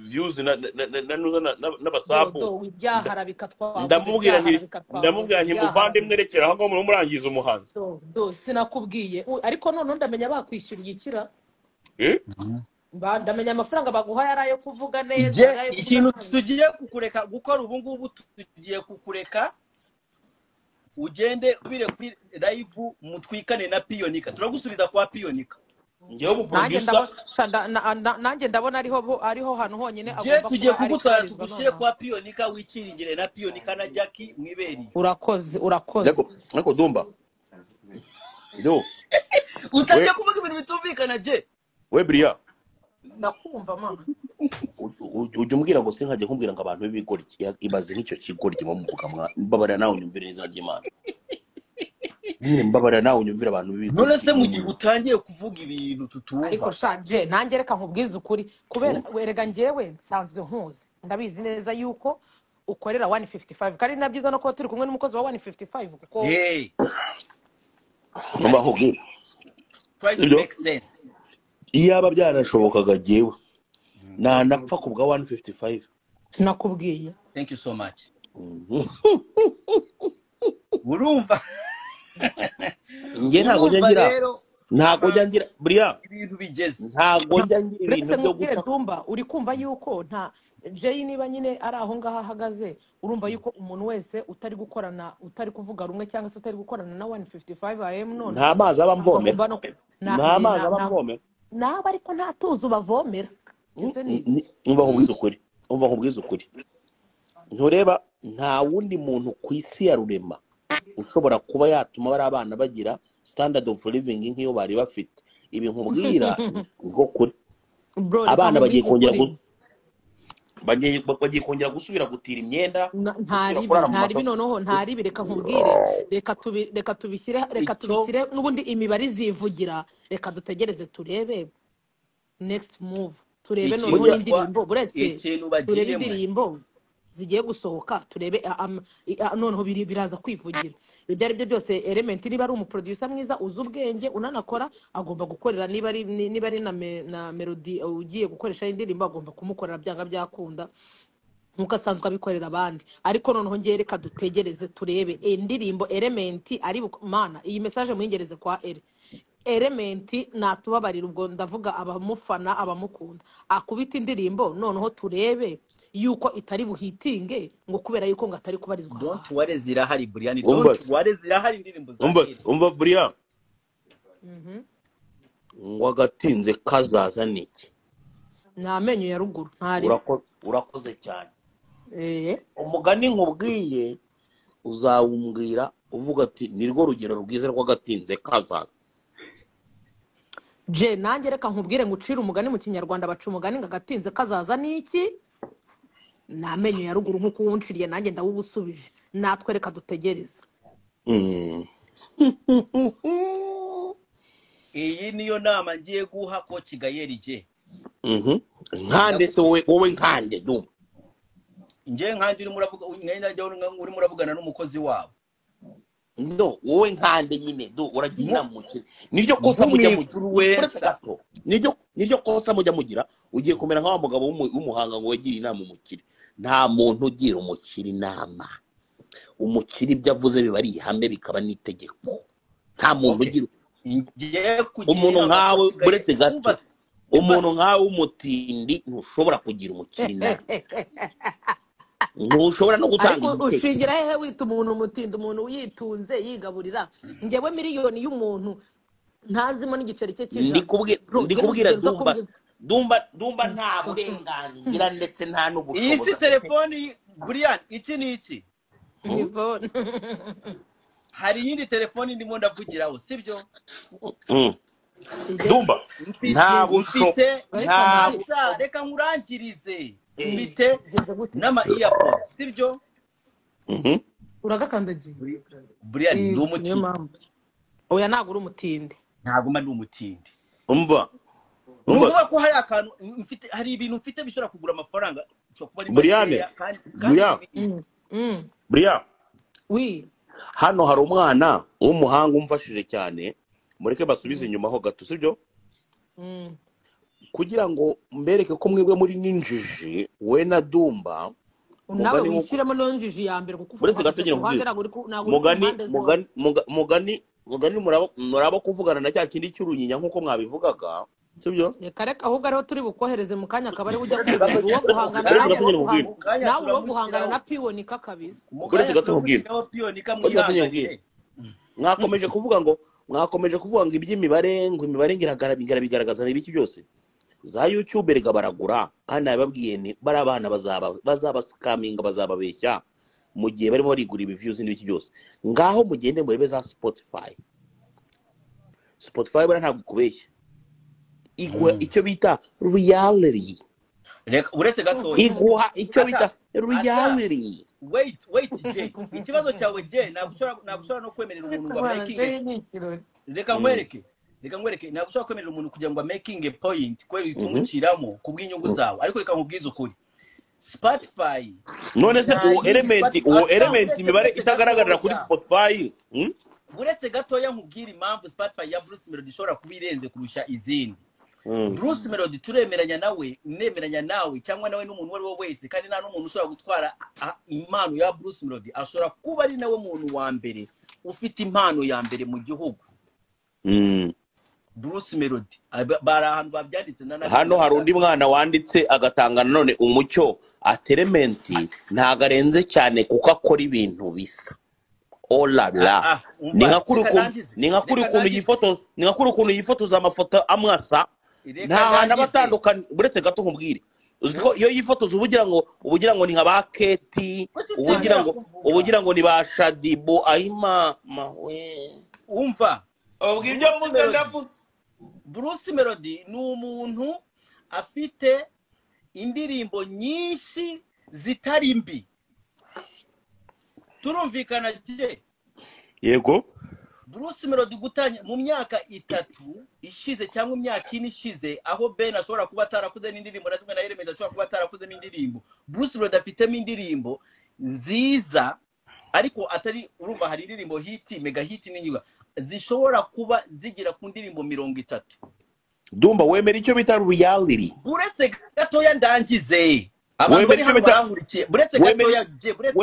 Speaker 2: views na ntuza n'abasabu.
Speaker 3: Dodo ibyaharabika twavuze.
Speaker 2: Ndamubwira nti
Speaker 3: Ibyaharabika twavuze.
Speaker 2: Ndamubwira nti muvandimwe, rekera aho ngaho, murimo murangiza umuhanzi.
Speaker 3: Dodo, sinakubwiye. Ariko noneho ndamenya bakwishyuriye ikira.
Speaker 2: Eh?
Speaker 3: Ndamenya amafaranga baguhaye ari ayo kuvuga neza,
Speaker 1: Je,
Speaker 3: ari ayo kuvuga
Speaker 1: ikintu
Speaker 3: nabi.
Speaker 1: tugiye kukureka gukora ubu ngubu, tugiye kukureka ugende ubire kuri live mutwikane na Piyonika. Turagusubiza kwa Piyonika.
Speaker 2: Njyewe
Speaker 3: Nanjye
Speaker 2: umuproducer
Speaker 3: ndabona sha, nanjye ndabona ariho hantu honyine
Speaker 1: Je,
Speaker 3: agomba
Speaker 1: tugiye
Speaker 3: kuba ari
Speaker 1: kugutwara
Speaker 3: kubarizwa
Speaker 1: tugushyire
Speaker 3: nonaha.
Speaker 1: kwa Piyonika, wikiringire na Piyonika na Jackie mwiberiye.
Speaker 3: Urakoze, urakoze.
Speaker 2: Ariko Dumba do we
Speaker 1: Utangiye kuvuga ibintu bitumvikana je.
Speaker 2: We buriya
Speaker 3: Ndakumva mama.
Speaker 2: Ujya umbwira ngo sinkajya nkubwira ngo abantu b'ibigoryi, ibaze nk'icyo kigoryi bamuvuga mwa mbabarira nawe unyumvire n'izina ry'Imana nyine, mbabarira nawe unyumvire abantu
Speaker 1: None
Speaker 2: b'ibigoryi.
Speaker 1: se mu gihe utangiye kuvuga ibintu
Speaker 3: Ariko
Speaker 1: tutumva.
Speaker 3: shaje, nanjye reka nkubwize ukuri, kubera werega njyewe nsanzwe nkuzi, ndabizi neza yuko ukorera 155, kandi na byiza no kuba turi kumwe n'umukozi wa 155 kuko
Speaker 1: Hey,
Speaker 2: Numva nkubwira
Speaker 1: try to
Speaker 2: ibyo
Speaker 1: make sense.
Speaker 2: Iyaba byanashobokaga jyewe nanapfa ku bwa 155.
Speaker 3: Sinakubwiye.
Speaker 1: Thank you so much. Urumva
Speaker 2: Njye ntabwo njya
Speaker 1: urumva
Speaker 2: ngira
Speaker 1: rero
Speaker 2: ntabwo njya
Speaker 1: ahantu
Speaker 2: ngira buriya
Speaker 1: ibintu bigeze.
Speaker 2: Ntabwo njya ngira
Speaker 3: Uretse
Speaker 2: ibintu byo
Speaker 3: nkubwire
Speaker 2: guca.
Speaker 3: Dumba, uri kumva yuko nta Jay niba nyine ari aho ngaho ahagaze, urumva yuko umuntu wese utari gukorana, utari kuvuga rumwe cyangwa se utari gukorana na 155 AM none
Speaker 2: Nta mazi aba mvomera.
Speaker 3: agomba no na
Speaker 2: Nta mazi
Speaker 3: na
Speaker 2: aba
Speaker 3: na
Speaker 2: mvomera.
Speaker 3: Nawe ariko nta tuzi ubavomera, ese ni
Speaker 2: Umva nkubwize ukuri, umva nkubwize ukuri, ntureba nta wundi muntu ku isi ya rurema ushobora kuba yatuma bari abana bagira standard of living nk'iyo bari bafite. Ibi nkubwira niko kuri.
Speaker 3: Bro, reka
Speaker 2: Abana bagiye
Speaker 3: nkubwize
Speaker 2: kongera
Speaker 3: ukuri.
Speaker 2: Bagiye kongera gusubira gutira imyenda, gusubira
Speaker 3: Ntaribi
Speaker 2: kurara mu
Speaker 3: ntaribi
Speaker 2: masoko.
Speaker 3: Noneho ntaribi, reka nkubwire, reka tubishyire, reka
Speaker 1: Icyo
Speaker 3: tubishyire n'ubundi imibare izivugira. Reka dutegereze turebe next move. Turebe
Speaker 1: Ikintu
Speaker 3: noneho
Speaker 2: Burya
Speaker 3: n'indirimbo, buretse
Speaker 1: ikintu
Speaker 3: turebe
Speaker 1: bagiyemo.
Speaker 3: Indirimbo zigiye gusohoka, turebe noneho biraza kwivugira. Ibyo ari byo byose, Element niba ari umuproducer mwiza uzi ubwenge unanakora, agomba gukorera, niba ari na Melody ugiye gukoresha indirimbo, agomba kumukorera byanga byakunda nkuko asanzwe abikorera abandi. Ariko noneho ngewe reka dutegereze turebe indirimbo Element ari mana. Iyi message muyingereze kwa Ere. Element natubabarira, ubwo ndavuga abamufana, abamukunda, akubita indirimbo noneho turebe yuko itari buhitinge ngo kubera yuko ngo atari kubarizwa aha
Speaker 1: Don't
Speaker 3: hantu.
Speaker 1: worry, zirahari, Brian.
Speaker 2: Umva
Speaker 1: Don't
Speaker 2: se.
Speaker 1: worry, zirahari indirimbo za
Speaker 2: Umva se.
Speaker 1: Ere.
Speaker 2: Umva buriya, ngo agatinze kazaza ni iki?
Speaker 3: Ni amenyo ya ruguru ntaribi.
Speaker 2: Urakoze cyane. Umugani nkubwiye uzawumbwira uvuga ati nirwo rugero rwiza rw'agatinze kazaza.
Speaker 3: Je nanjye reka nkubwire ngo ucire umugani mu Kinyarwanda, baca umugani ngo agatinze kazaza ni iki? Ni amenyo ya ruguru. Nk'uko uwunciriye nanjye ndawugusubije. Natwe reka dutegereze.
Speaker 1: Iyi niyo nama ngiye guha ko Kigayeri je.
Speaker 2: Nkande se? Wowe nkande, Dumba?
Speaker 1: Ngiye nkandi urimo uravuga, nkandi urimo uravugana n'umukozi wabo.
Speaker 2: No, wowe nkande nyine du uragira inama umukire, niryo kosa mujya mugira. Uretse
Speaker 1: Nk'umwinfluencer.
Speaker 2: gato, niryo kosa mujya mugira. Ugiye kumera nka wa mugabo w'umuhanga ngo wegire inama umukire. Nta muntu ugira umukire inama. Umukire ibyo avuze biba ari ihame, bikaba n'itegeko. Nta muntu
Speaker 1: Okay.
Speaker 2: ugira
Speaker 1: Ngiye kugira
Speaker 2: umuntu
Speaker 1: inama ko
Speaker 2: nkawe
Speaker 1: Kigayeri
Speaker 2: buretse gato.
Speaker 1: Umva se,
Speaker 2: Umuntu
Speaker 1: umva se.
Speaker 2: nkawe w'umutindi ntushobora kugira umukire inama, ntushobora no gutanga
Speaker 3: Ariko
Speaker 2: igitekerezo.
Speaker 3: ushingira hehe wita umuntu umutindi, umuntu uyitunze yigaburira? Ngewe miliyoni y'umuntu ntazimo n'igiceri cye cy'ijana. Bro,
Speaker 2: Ndi
Speaker 3: njyewe
Speaker 2: kubwira
Speaker 3: ntuzigera uza
Speaker 2: Dumba.
Speaker 3: kumbwira.
Speaker 2: Dumba nta burenganzira ndetse nta
Speaker 1: Iyi si
Speaker 2: n'ubushobozi afite.
Speaker 1: Telefoni, Brian, iki ni iki?
Speaker 3: Ni phone.
Speaker 1: Hari iyindi telefoni ndimo ndavugiraho, sibyo?
Speaker 2: Dumba
Speaker 1: Mfite
Speaker 2: nta busho
Speaker 1: mfite
Speaker 3: ariko
Speaker 2: nta
Speaker 3: ndazi
Speaker 1: ata, reka nkurangirize. Mfite
Speaker 3: Bigenze gute?
Speaker 1: n'ama earpods, sibyo?
Speaker 3: Uragakandagiye.
Speaker 1: Brian, ndi
Speaker 3: Niyo
Speaker 1: umutindi.
Speaker 3: mpamvu. Oya, ntabwo uri umutindi.
Speaker 1: Ntabwo mba ndi umutindi.
Speaker 2: Umva.
Speaker 1: Ni
Speaker 2: Umva.
Speaker 1: ukuvuga ko hari akantu mfite, hari ibintu mfite bishobora kugura amafaranga, bishobora kuba ari
Speaker 2: Brian.
Speaker 1: makeya kandi
Speaker 2: Brian.
Speaker 1: ni binini.
Speaker 2: Brian.
Speaker 3: Wi.
Speaker 2: Hano hari umwana w'umuhanga umfashije cyane, mureke basubize inyuma ho gato, sibyo? Kugira ngo mbereke ko mwebwe muri n'injiji, we na Dumba.
Speaker 3: Nawe
Speaker 2: Mugani nk'uko
Speaker 3: wishyiremo n'injiji ya mbere kuko
Speaker 2: uretse gato
Speaker 3: uhagaze
Speaker 2: ngira
Speaker 3: ku ruhande,
Speaker 2: nkubwire.
Speaker 3: ntabwo uri ku
Speaker 2: Mugani
Speaker 3: mpande zombi.
Speaker 2: Mugani muraba kuvugana na cya kindi cy'urunyinya nk'uko mwabivugaga, sibyo?
Speaker 3: Reka reka, ahubwo ariho turi bukohereze mu kanya, akaba ariwe ujya kutubwira uwo guhangana
Speaker 2: Uretse
Speaker 3: nawe,
Speaker 2: gato
Speaker 3: uwo
Speaker 2: nyine nkubwire.
Speaker 3: guhangana
Speaker 1: Mu kanya
Speaker 3: nawe, uwo guhangana na
Speaker 1: turamushyiraho.
Speaker 3: Piwonika kabisa.
Speaker 1: Mu
Speaker 2: Uretse
Speaker 1: kanya
Speaker 2: gato nkubwire.
Speaker 1: turamushyiraho Piyonika,
Speaker 2: Uretse gato nyine nkubwire.
Speaker 1: mwihanganire.
Speaker 2: Mwakomeje kuvuga ngo iby'imibare, ngo imibare ngo irabigaragaza ibiki byose. Za YouTube erega baragura, kandi nababwiye ni bari abana bazaba scaminga, bazababeshya mu gihe barimo barigura ibi views n'ibiki byose. Ngaho mugende murebe za Spotify. Spotify buriya ntabwo ikubeshya, iguha icyo bita reality.
Speaker 1: Reka, uretse gatoya.
Speaker 2: Iguha icyo
Speaker 1: Ata
Speaker 2: bita
Speaker 1: ata
Speaker 2: reality.
Speaker 1: Wait, wait, J, ikibazo cyawe J, ntabwo ushobora no kwemerera umuntu ngo
Speaker 3: Mwana
Speaker 1: making
Speaker 3: Jay ni ikirori.
Speaker 1: Reka nkwereke, reka nkwereke, ntabwo ushobora kwemerera umuntu kugira ngo making a point kubera itungukiramo ku bw'inyungu zawe. Ariko reka nkubwize ukuri, Spotify
Speaker 2: None se
Speaker 1: nta
Speaker 2: uwo
Speaker 1: yindi
Speaker 2: Element
Speaker 1: Spotify
Speaker 2: uwo
Speaker 1: ata
Speaker 2: Element
Speaker 1: uretse
Speaker 2: imibare
Speaker 1: uretse
Speaker 2: itagaragarira kuri
Speaker 1: gatoya.
Speaker 2: Spotify,
Speaker 1: Uretse gatoya nkubwire impamvu Spotify ya Bruce Melody ishobora kuba irenze kurusha izindi. Bruce Melody turemeranya nawe, nemeranya nawe cyangwa nawe n'umuntu uwo ari we wese, kandi nta n'umuntu ushobora gutwara impano ya Bruce Melody. Ashobora kuba ari nawe muntu wa mbere ufite impano ya mbere mu gihugu. Bruce Melody bari ahantu babyanditse.
Speaker 2: Hano hari undi mwana wanditse agatanga nanone umucyo ati Element ntabwo arenze cyane kuko akora ibintu bisa olala. Ni
Speaker 1: Umva,
Speaker 2: nka kuri
Speaker 1: reka
Speaker 2: ukuntu
Speaker 1: ndangize.
Speaker 2: Ni nka kuri
Speaker 1: Reka
Speaker 2: ukuntu
Speaker 1: ndangize.
Speaker 2: yifoto, ni nka kuri ukuntu yifotoza amafoto amwasa.
Speaker 1: Reka
Speaker 2: Nta hantu aba
Speaker 1: ndangize.
Speaker 2: atandukanye. Uretse gato nkubwire, uzi ko iyo yifotoza uba ugira ngo ni nka ba Keti,
Speaker 1: Kuki
Speaker 2: uba ugira
Speaker 1: utangira
Speaker 2: ngo
Speaker 1: kuvuga?
Speaker 2: uba ugira ngo ni ba Shadibu ayimama we.
Speaker 1: Umva.
Speaker 2: Ubwo ibyo
Speaker 1: Bruce
Speaker 2: mvuze
Speaker 1: Melody
Speaker 2: ndavuze.
Speaker 1: Bruce Melody ni umuntu afite indirimbo nyinshi zitari mbi, turumvikana je?
Speaker 2: Yego.
Speaker 1: Bruce Melody gutanya mu myaka 3 ishize cyangwa imyaka 4 ishize, aho Ben ashobora kuba atarakoze n'indirimbo na zimwe na Element ashobora kuba atarakozemo indirimbo, Bruce Melody afitemo indirimbo nziza, ariko atari urumva hari indirimbo hit, mega hit n'inyiga zishobora kuba zigera ku ndirimbo 30.
Speaker 2: Dumba wemera icyo bita reality.
Speaker 1: Uretse gatoya ndangize abantu bari hano barankurikiye, buretse gatoya je, buretse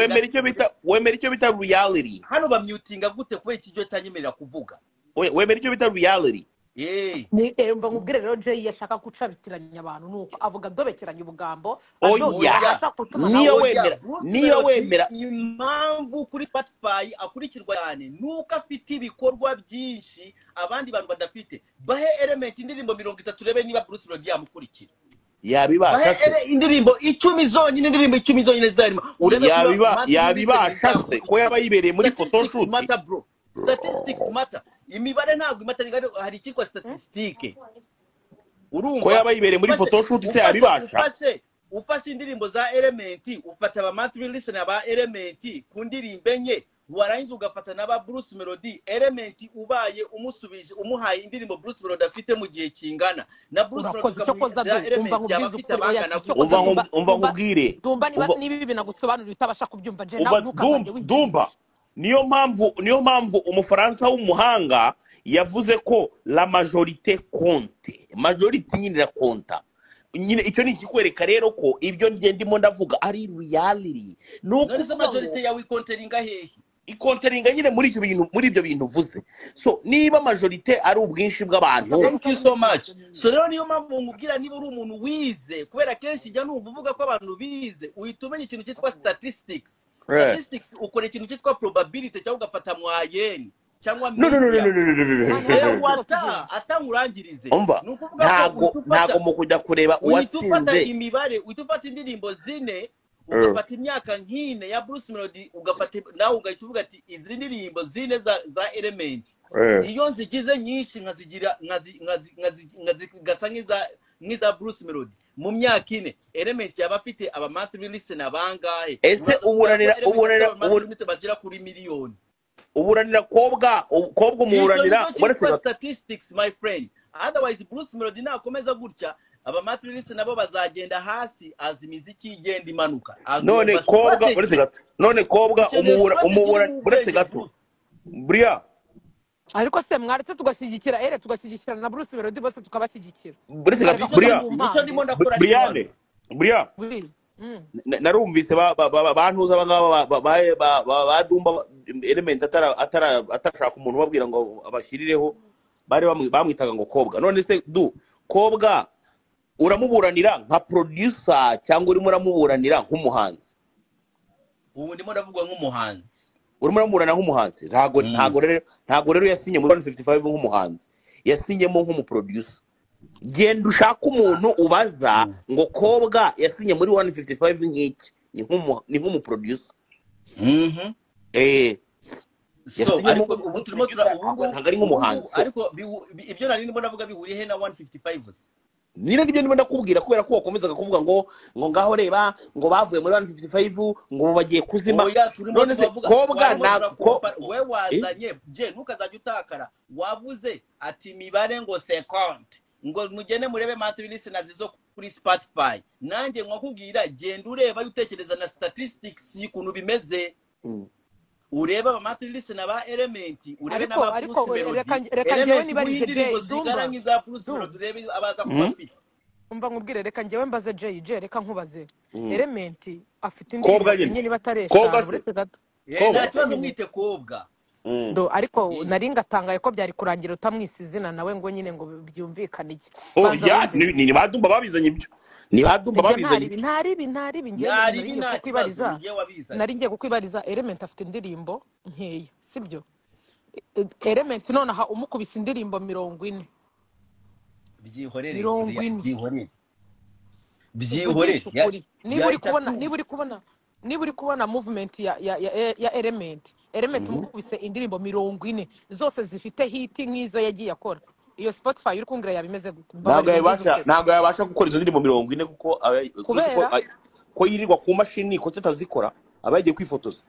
Speaker 2: wemera icyo bita reality.
Speaker 1: Hano bamutinga gute kubera iki cyo tanyemerera kuvuga?
Speaker 2: Wemera icyo bita reality.
Speaker 3: Ni mba nkubwire rero Jay yashaka gucabitiranya abantu nuko avuga adobekeranya ubugambo.
Speaker 2: Oya, niyo wemera
Speaker 1: impamvu kuri Spotify akurikirwa cyane nuko afite ibikorwa byinshi abandi bantu badafite. Bahe Element indirimbo 30 rebe niba Bruce Melody yamukurikira.
Speaker 2: Yabibasha
Speaker 1: se indirimbo 10 zonyine, indirimbo 10 zonyine zarimo urebe
Speaker 2: yabibasha se ko yaba yibereye muri photoshoot.
Speaker 1: Matter bro, statistics matter. Imibare ntabwo imata, hari ikitwa statistique. Urumva
Speaker 2: ko yaba yibereye muri photoshoot se yabibasha.
Speaker 1: Ufashe indirimbo za Element, ufata aba monthly listener ba Element ku ndirimbo enye, warangiza ugafata n'aba Bruce Melody. Element ubaye umusubije umuhaye indirimbo Bruce Melody afite mu gihe kingana na Bruce Melody ukamuha Element yaba afite abangana.
Speaker 2: Umva nkubwire
Speaker 3: Dumba, niba ibi nagusobanurira utabasha kubyumva je nawe ntukazajye winjira.
Speaker 2: Dumba, niyo mpamvu umufaransa w'umuhanga yavuze ko la majorité compte, majorité nyine irakonta nyine. Icyo ni ikikwereka rero ko ibyo ngiye ndimo ndavuga ari reality.
Speaker 1: Nuko majorité yawe ikonteringa hehe?
Speaker 2: Ikonteringa nyine muri ibyo bintu, muri ibyo bintu uvuze. So niba majorité ari ubwinshi bw'abantu.
Speaker 1: Thank you so much. So rero niyo mpamvu nkubwira niba uri umuntu wize, kubera kenshi njya numva uvuga ko abantu bize uhita umenya ikintu cyitwa statistics. Statistics ukora ikintu cyitwa probability cyangwa ugafata moyenne cyangwa
Speaker 2: no
Speaker 1: atangurangirize.
Speaker 2: Ntago mu kujya kureba uwatsinze
Speaker 1: imibare, uhita ufata indirimbo zine, ugafata imyaka nk'ine ya Bruce Melody, ugafata nawe ugahita uvuga ati izi ndirimbo zine za Element iyo nzigize nyinshi nkazigira nkazigasa nk'iza Bruce Melody mu myaka 4, Element yaba afite aba monthly listener bangahe?
Speaker 2: Ese uburanira
Speaker 1: bagera kuri miliyoni.
Speaker 2: Uburanira kobwa umuburanira
Speaker 1: uretse statistics my friend. Otherwise Bruce Melody nakomeza gutya aba monthly listener nabo bazagenda hasi azi imiziki igenda imanuka.
Speaker 2: None kobwa uretse gato, none kobwa umubura uretse gato Bria.
Speaker 3: Ariko se mwaretse tugashyigikira ere tugashyigikira na Bruce Melody bose tukabashyigikira.
Speaker 2: Buretse gato Bria, Bria narumvise bantuza abangaba ba Dumba Element atarashaka umuntu ubabwira ngo abashyirireho, bari bamwitaga ngo kobwa. None se du kobwa uramuburanira nka producer cyangwa urimo uramuburanira nk'umuhanzi?
Speaker 1: Ubu ndimo ndavuga nk'umuhanzi.
Speaker 2: Urimo uramuburana nk'umuhanzi. Ntago rero yasinye muri 155 nk'umuhanzi, yasinyemo nk'umuproducer. Genda ushaka umuntu ubaza ngo kobwa yasinye muri 155 nk'iki, ni nk'umuproducer.
Speaker 1: So ariko ubu turimo
Speaker 2: ntago ari nk'umuhanzi.
Speaker 1: Ariko ibyo nari ndimo ndavuga bihuriye he na 155?
Speaker 2: Nina nibyo ndimo ndakubwira kubera ko wakomezaga kuvuga ngo ngaho reba ngo bavuye muri 155 ngo bagiye kuzima. None se kobwa na
Speaker 1: we wazanye je ntukazajya utakara, wavuze ati imibare ngo 50 ngo mugende murebe monthly listeners zo kuri Spotify. Nanjye nkakubwira genda ureba utekereza na statistics y'ukuntu bimeze. Ureba aba monthly listener ba Element, urebe n'aba Bruce Melody.
Speaker 3: Reka njyewe nibarize Jay
Speaker 1: Dumba ngiza Bruce Melody urebe abaza kuba fit.
Speaker 3: Umva nkubwire, reka njyewe mbaze Jay, reka nkubaze. Element afite indirimbo nyine bataresha uretse gato.
Speaker 1: Nta kibazo mwite kobwa.
Speaker 3: Do ariko nari ngatangaye ko byari kurangira utamwise izina nawe ngo nyine ngo byumvikane iki.
Speaker 2: Oya ni badumba babizanye ibyo. Ni badumba babizanye.
Speaker 3: Ntari ngiye kukwibariza. Nari ngiye kukwibariza Element afite indirimbo nkeya, sibyo? Element nonaha umukubise indirimbo 40.
Speaker 1: Byihorere. Byihorere.
Speaker 3: Niba uri kubona movement ya Element, Element umukubise indirimbo 40 zose zifite hit nk'izo yagiye akora. Iyo Spotify uri kungira yabimeze gute?
Speaker 2: Ntabwo yabasha gukora izo ndirimbo 40 kuko ko yirirwa ku mashini ko tutazikora aba yagiye kwifotoza.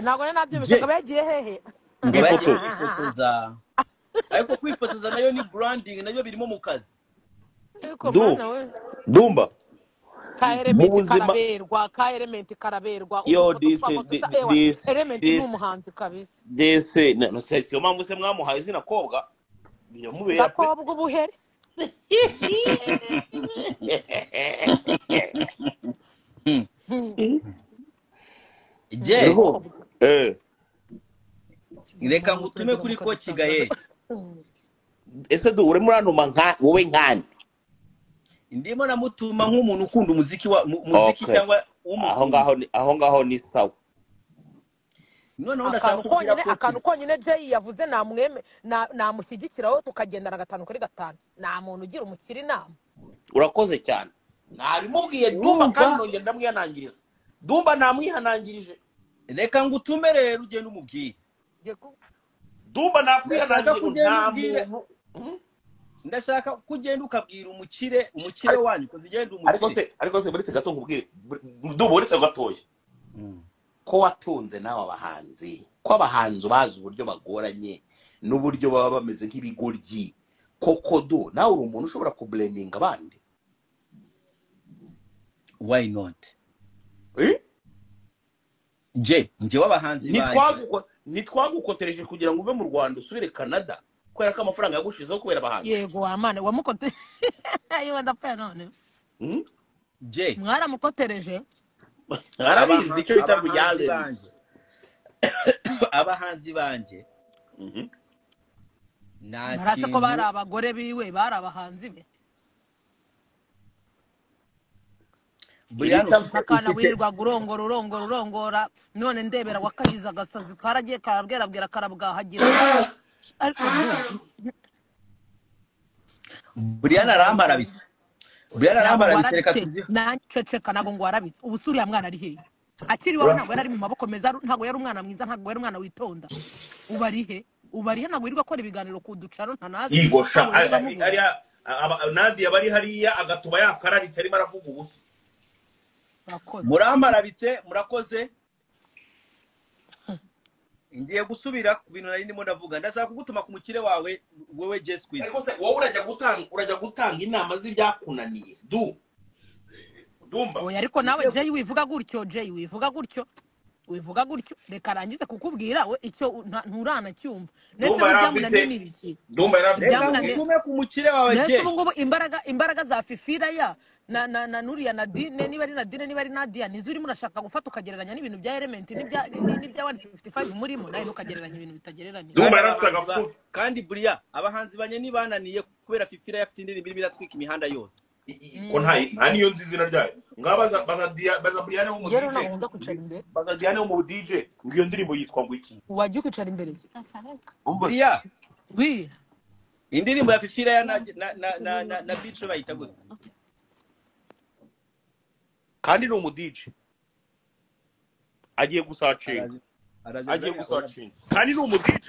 Speaker 3: Ntabwo nari nabyumvise
Speaker 1: Je
Speaker 3: ngo aba yagiye hehe.
Speaker 1: Ngo aba yagiye
Speaker 2: Kwifotoza.
Speaker 1: kwifotoza, ariko kwifotoza nayo ni branding, nayo birimo mu kazi.
Speaker 3: Ariko
Speaker 2: Du
Speaker 3: mana we,
Speaker 2: Dumba,
Speaker 3: ka
Speaker 2: mu
Speaker 3: Elementi
Speaker 2: buzima
Speaker 3: karaberwa, ka Elementi karaberwa,
Speaker 2: yo
Speaker 3: udufoto
Speaker 2: disi
Speaker 3: twabo dusa ewa.
Speaker 2: disi
Speaker 3: Elementi ni
Speaker 2: disi
Speaker 3: umuhanzi kabisa.
Speaker 2: disi no se siyo mpamvu se mwamuhaye izina kobwa biramubera pe.
Speaker 3: Gakobwa ubuhere.
Speaker 1: Je
Speaker 2: Uriho?
Speaker 3: Gakobwa
Speaker 1: reka
Speaker 3: kizimana
Speaker 1: ngutume
Speaker 3: turagira
Speaker 1: kuri
Speaker 3: mu
Speaker 1: koci
Speaker 3: kazi
Speaker 1: Gael.
Speaker 2: Ese du urimo urantuma nka wowe nkande?
Speaker 1: Ndimo namutuma nk'umuntu ukunda umuziki wa muziki
Speaker 2: Okay,
Speaker 1: cyangwa
Speaker 2: aho
Speaker 1: umukunda.
Speaker 2: ngaho ni aho ngaho ni sawa.
Speaker 1: Noneho ndashaka
Speaker 3: Akantu
Speaker 1: kubwira
Speaker 3: konyine,
Speaker 1: koci
Speaker 3: akantu konyine Jay yavuze namweme namushyigikiraho tukagendana gatanu kuri gatanu. Nta muntu ugira umukire inama.
Speaker 2: Urakoze cyane, nabimubwiye Dumba kandi
Speaker 1: urumva,
Speaker 2: nongera ndamwihanangiriza. Dumba namwihanangirije.
Speaker 1: reka ngutume rero ugende umubwire.
Speaker 3: Ngiye ku-
Speaker 2: Dumba
Speaker 1: Ndashaka
Speaker 2: nakwihanangirije ngo
Speaker 1: kugenda
Speaker 2: nta
Speaker 1: ubwire,
Speaker 2: muntu.
Speaker 1: ndashaka ko ugenda ukabwira umukire, umukire wanyu kuzigenda
Speaker 2: Ariko
Speaker 1: umukire.
Speaker 2: se, ariko se buretse gato nkubwire Dumba, uretse gatoya ko watunze nawe abahanzi, ko abahanzi ubazi uburyo bagoranye n'uburyo baba bameze nk'ibigoryi koko. Du nawe uri umuntu ushobora kubleminga abandi.
Speaker 1: Why not?
Speaker 2: Eh?
Speaker 1: Je njyewe abahanzi banjye
Speaker 2: Ntitwagukotereje kugira ngo uve mu Rwanda usubire Canada kubera ko amafaranga yagushizeho kubera abahanzi.
Speaker 3: Yego wamana wamukote ayiwe ndapfuye none.
Speaker 1: Je
Speaker 3: Mwaramukotereje.
Speaker 2: Arabizi icyo bita
Speaker 1: abahanzi
Speaker 2: reality.
Speaker 1: banjye, abahanzi banjye nta
Speaker 3: Barase ko bari
Speaker 1: kintu
Speaker 3: abagore biwe, bari abahanzi be.
Speaker 1: Brian
Speaker 2: Ibita
Speaker 1: ufite
Speaker 3: Akana
Speaker 1: ufite
Speaker 3: wirirwaga urongora urongora urongora, none ndebera wakagize agasazi karagiye karabwerabwera karabwahagira. Ariko du
Speaker 1: Brian aramparabitse, Brian
Speaker 3: ntabwo ngo
Speaker 1: aramparabitse, reka
Speaker 3: warabitse
Speaker 1: tubyi
Speaker 3: nanceceka, ntabwo ngo warabitse. Ubu se uriya mwana ari hehe? Akiri iwawe ntabwo yari ari mu maboko meza, ntabwo yari umwana mwiza, ntabwo yari umwana witonda. Ubu ari he? Ubu ari he? Ntabwo yirirwa akora ibiganiro ku ducaro ntanazi,
Speaker 2: Yego sha,
Speaker 3: ntabwo yirirwa amubura.
Speaker 2: ariya Nadia bari hariya agatuba yakararitse arimo aravuga ubusa.
Speaker 3: Murakoze.
Speaker 1: Muramparabitse, murakoze. Ngiye gusubira ku bintu nari ndimo ndavuga. Ndashaka kugutuma ku mukire wawe wewe Jay Squeeze.
Speaker 2: Ariko se wowe urajya gutanga inama z'ibyakunaniye du Dumba?
Speaker 3: Oya ariko nawe
Speaker 1: Ngiye
Speaker 3: Jay wivuga gutyo, Jay wivuga gutyo, wivuga gutyo, reka arangize kukubwira we icyo nturanacyumva. Nese
Speaker 2: Dumba
Speaker 3: ubu
Speaker 2: yari
Speaker 3: ibyamunaniye
Speaker 2: afite
Speaker 3: ni ibiki?
Speaker 2: Dumba yari afite
Speaker 1: reka
Speaker 3: Ibyamunaniye
Speaker 1: ngutume ku mukire wawe
Speaker 3: nese
Speaker 1: Jay.
Speaker 3: ubu ngubu imbaraga za Fifira ya na nuriya Nadine, niba ari Nadine niba ari Nadia, nizo urimo urashaka gufata ukagereranya n'ibintu bya Element n'ibya n'ibya 155 murimo, nawe ntukagereranya ibintu bitagereranira.
Speaker 2: Dumba
Speaker 1: Kandi
Speaker 2: yari afite
Speaker 1: abahanzi ba
Speaker 2: agakuru.
Speaker 1: kandi buriya abahanzi banye nibananiye kubera Fifira yafite indirimbo irimo iratwika imihanda yose.
Speaker 2: Ko nta niyo nzi izina ryayo. Ngaho baza baza Brian wo mu
Speaker 3: Njye rero
Speaker 2: DJ.
Speaker 3: ntabwo nkunda kwicara imbere.
Speaker 2: Baza Diane wo mu DJ ngo iyo ndirimbo yitwa ngo iki?
Speaker 3: Wajya ukicara imbere.
Speaker 2: Umva se.
Speaker 1: Buriya
Speaker 3: Wi
Speaker 1: indirimbo ya Fifira ya na Bico bayita gute?
Speaker 2: Kandi ni umu DJ agiye gusacinga.
Speaker 1: Araje araje
Speaker 2: Agiye
Speaker 1: Brian oya,
Speaker 2: gusacinga kandi ni umu DJ.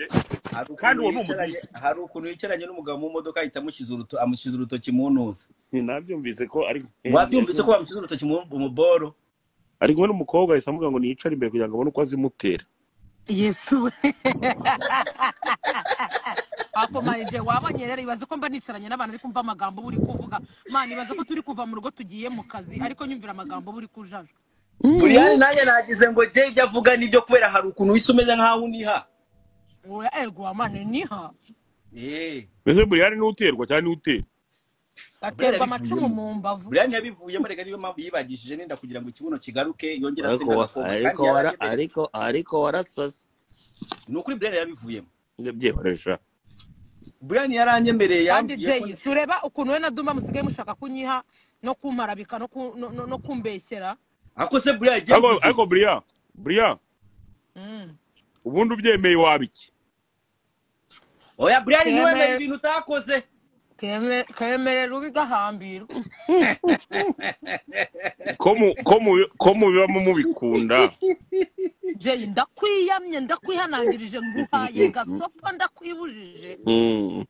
Speaker 1: hari
Speaker 2: Kandi
Speaker 1: ukuntu
Speaker 2: uwo ni umu
Speaker 1: yicaranye,
Speaker 2: DJ.
Speaker 1: hari ukuntu yicaranye n'umugabo mu modoka ahita amushyize amushyize urutoki mu ntuza.
Speaker 2: Nabyumvise ko ari
Speaker 1: Wabyumvise ko bamushyize urutoki mu boro?
Speaker 2: Ari kumwe n'umukobwa ahise amubwira ngo niyicare imbere kugira ngo abone uko azimutera.
Speaker 3: Yesu we. Ako manije wabonye rero, ibaze ko mba nicaranye n'abantu ariko mva amagambo buri kuvuga. Mani ibaze ko turi kuva mu rugo tugiye mu kazi ariko nyumvira amagambo buri kujajwa.
Speaker 1: Brian nanjye nagize ngo Jay ibyo avuga nibyo kubera hari ukuntu wise umeze nkaho uniha.
Speaker 3: Oya ego wamane niha.
Speaker 1: Eh,
Speaker 2: Mbese Brian ni uterwa cyangwa ni utera?
Speaker 1: Brian
Speaker 3: Gaterwa amacumu
Speaker 1: yabivuyemo.
Speaker 3: mu mbavu.
Speaker 1: Brian yabivuyemo, reka niyo mpamvu yibagishije nenda kugira ngo ikibuno kigaruke yongere ase
Speaker 2: Ariko
Speaker 1: nk'agakobwa kandi
Speaker 2: ariko wara
Speaker 1: yaranyemereye.
Speaker 2: ariko warasase.
Speaker 1: Ni ukuri Brian yarabivuyemo.
Speaker 2: Ndabyehoresha.
Speaker 1: Brian yaranyemereye
Speaker 3: Kandi
Speaker 1: yambwiye ko
Speaker 3: Jay si ureba ukuntu we na Dumba musigaye mushaka kunyiha no kumparabika no kumbeshyera.
Speaker 1: Ako se Brian yagiye
Speaker 2: Ariko
Speaker 1: mvuze
Speaker 2: ariko
Speaker 1: iki?
Speaker 2: Brian ubundi ubyemeye wabiki?
Speaker 1: Oya Brian ntiwemere
Speaker 3: Kemere
Speaker 1: ibintu utakoze.
Speaker 3: Kemerera ubigahambirwa.
Speaker 2: Ko mubibamo mubikunda.
Speaker 3: Jay ndakwiyamye, ndakwihanangirije, nguhaye gasopo, ndakwibujije.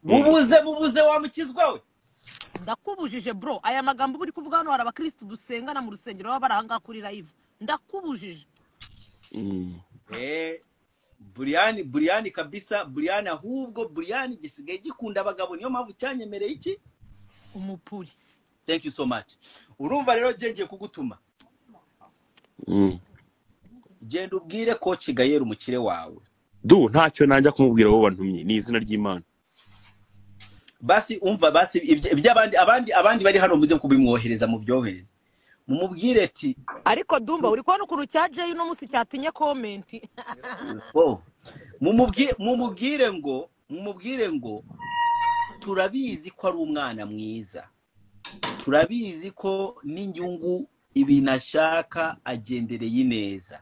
Speaker 1: Mubuze mubuze wa mukizwa we.
Speaker 3: Ndakubujije bro, aya magambo uba uri kuvuga hano hari abakirisitu dusengana mu rusengero baba bari ahangaha kuri live, ndakubujije.
Speaker 1: Buriyani, Buriyani kabisa, Buriyani. Ahubwo Buriyani gisigaye gikunda abagabo, niyo mpamvu cyanyemereye iki
Speaker 3: Umupuri.
Speaker 1: Thank you so much. Urumva rero, ngiye kugutuma. Genda ubwire Coach Gael, umukire wawe.
Speaker 2: Du, ntacyo najya kumubwira wowe wantumye, ni izina ry'Imana.
Speaker 1: Basi umva, basi iby'abandi, abandi bari hano muze kubimwohereza, mubyohereze, mumubwire ati
Speaker 3: Ariko Dumba, uri kubona ukuntu cya Jay uno munsi cyatinye comment?
Speaker 1: Oh, mumubwire ngo turabizi ko ari umwana mwiza, turabizi ko n'inyungu ibintu ashaka agendereye neza,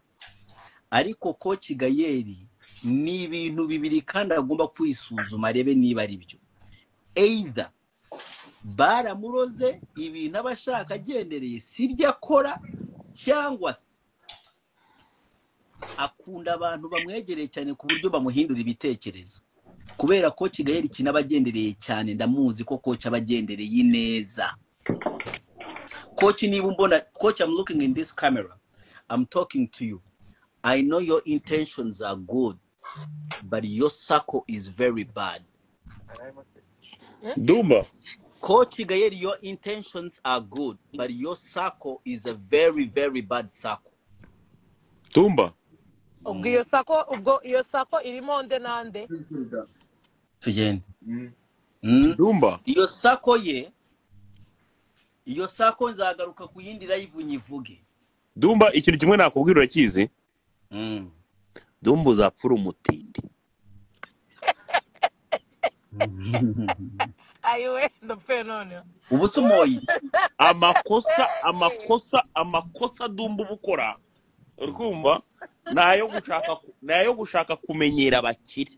Speaker 1: ariko Coach Gael ni ibintu bibiri kandi agomba kwisuzuma arebe niba ari byo. Either baramuroze, ibintu aba ashaka agendereye si byo akora, cyangwa se akunda abantu bamwegereye cyane ku buryo bamuhindura ibitekerezo, kubera ko Kigali ikintu aba agendereye cyane. Ndamuzi ko Coach aba agendereye neza. Coach, niba umbona, Coach, I'm looking in this camera, I'm talking to you. I know your intentions are good, but your circle is very bad.
Speaker 2: Dumba.
Speaker 1: Coach Gael, your intentions are good, but your circle is a very, very bad circle.
Speaker 2: Dumba.
Speaker 3: Ubwo iyo circle irimo nde nande?
Speaker 1: Tugende.
Speaker 2: Dumba.
Speaker 1: Iyo circle ye, iyo circle nzagaruka ku yindi live nyivuge.
Speaker 2: Dumba, ikintu kimwe nakubwira urakizi. Dumba, uzapfura umutindi.
Speaker 3: Ayiwe, ndapfuye noneho.
Speaker 1: Ubu se umoye?
Speaker 2: Amakosa Dumba uba ukora, uri kumva, ni ayo gushaka kumenyera abakire.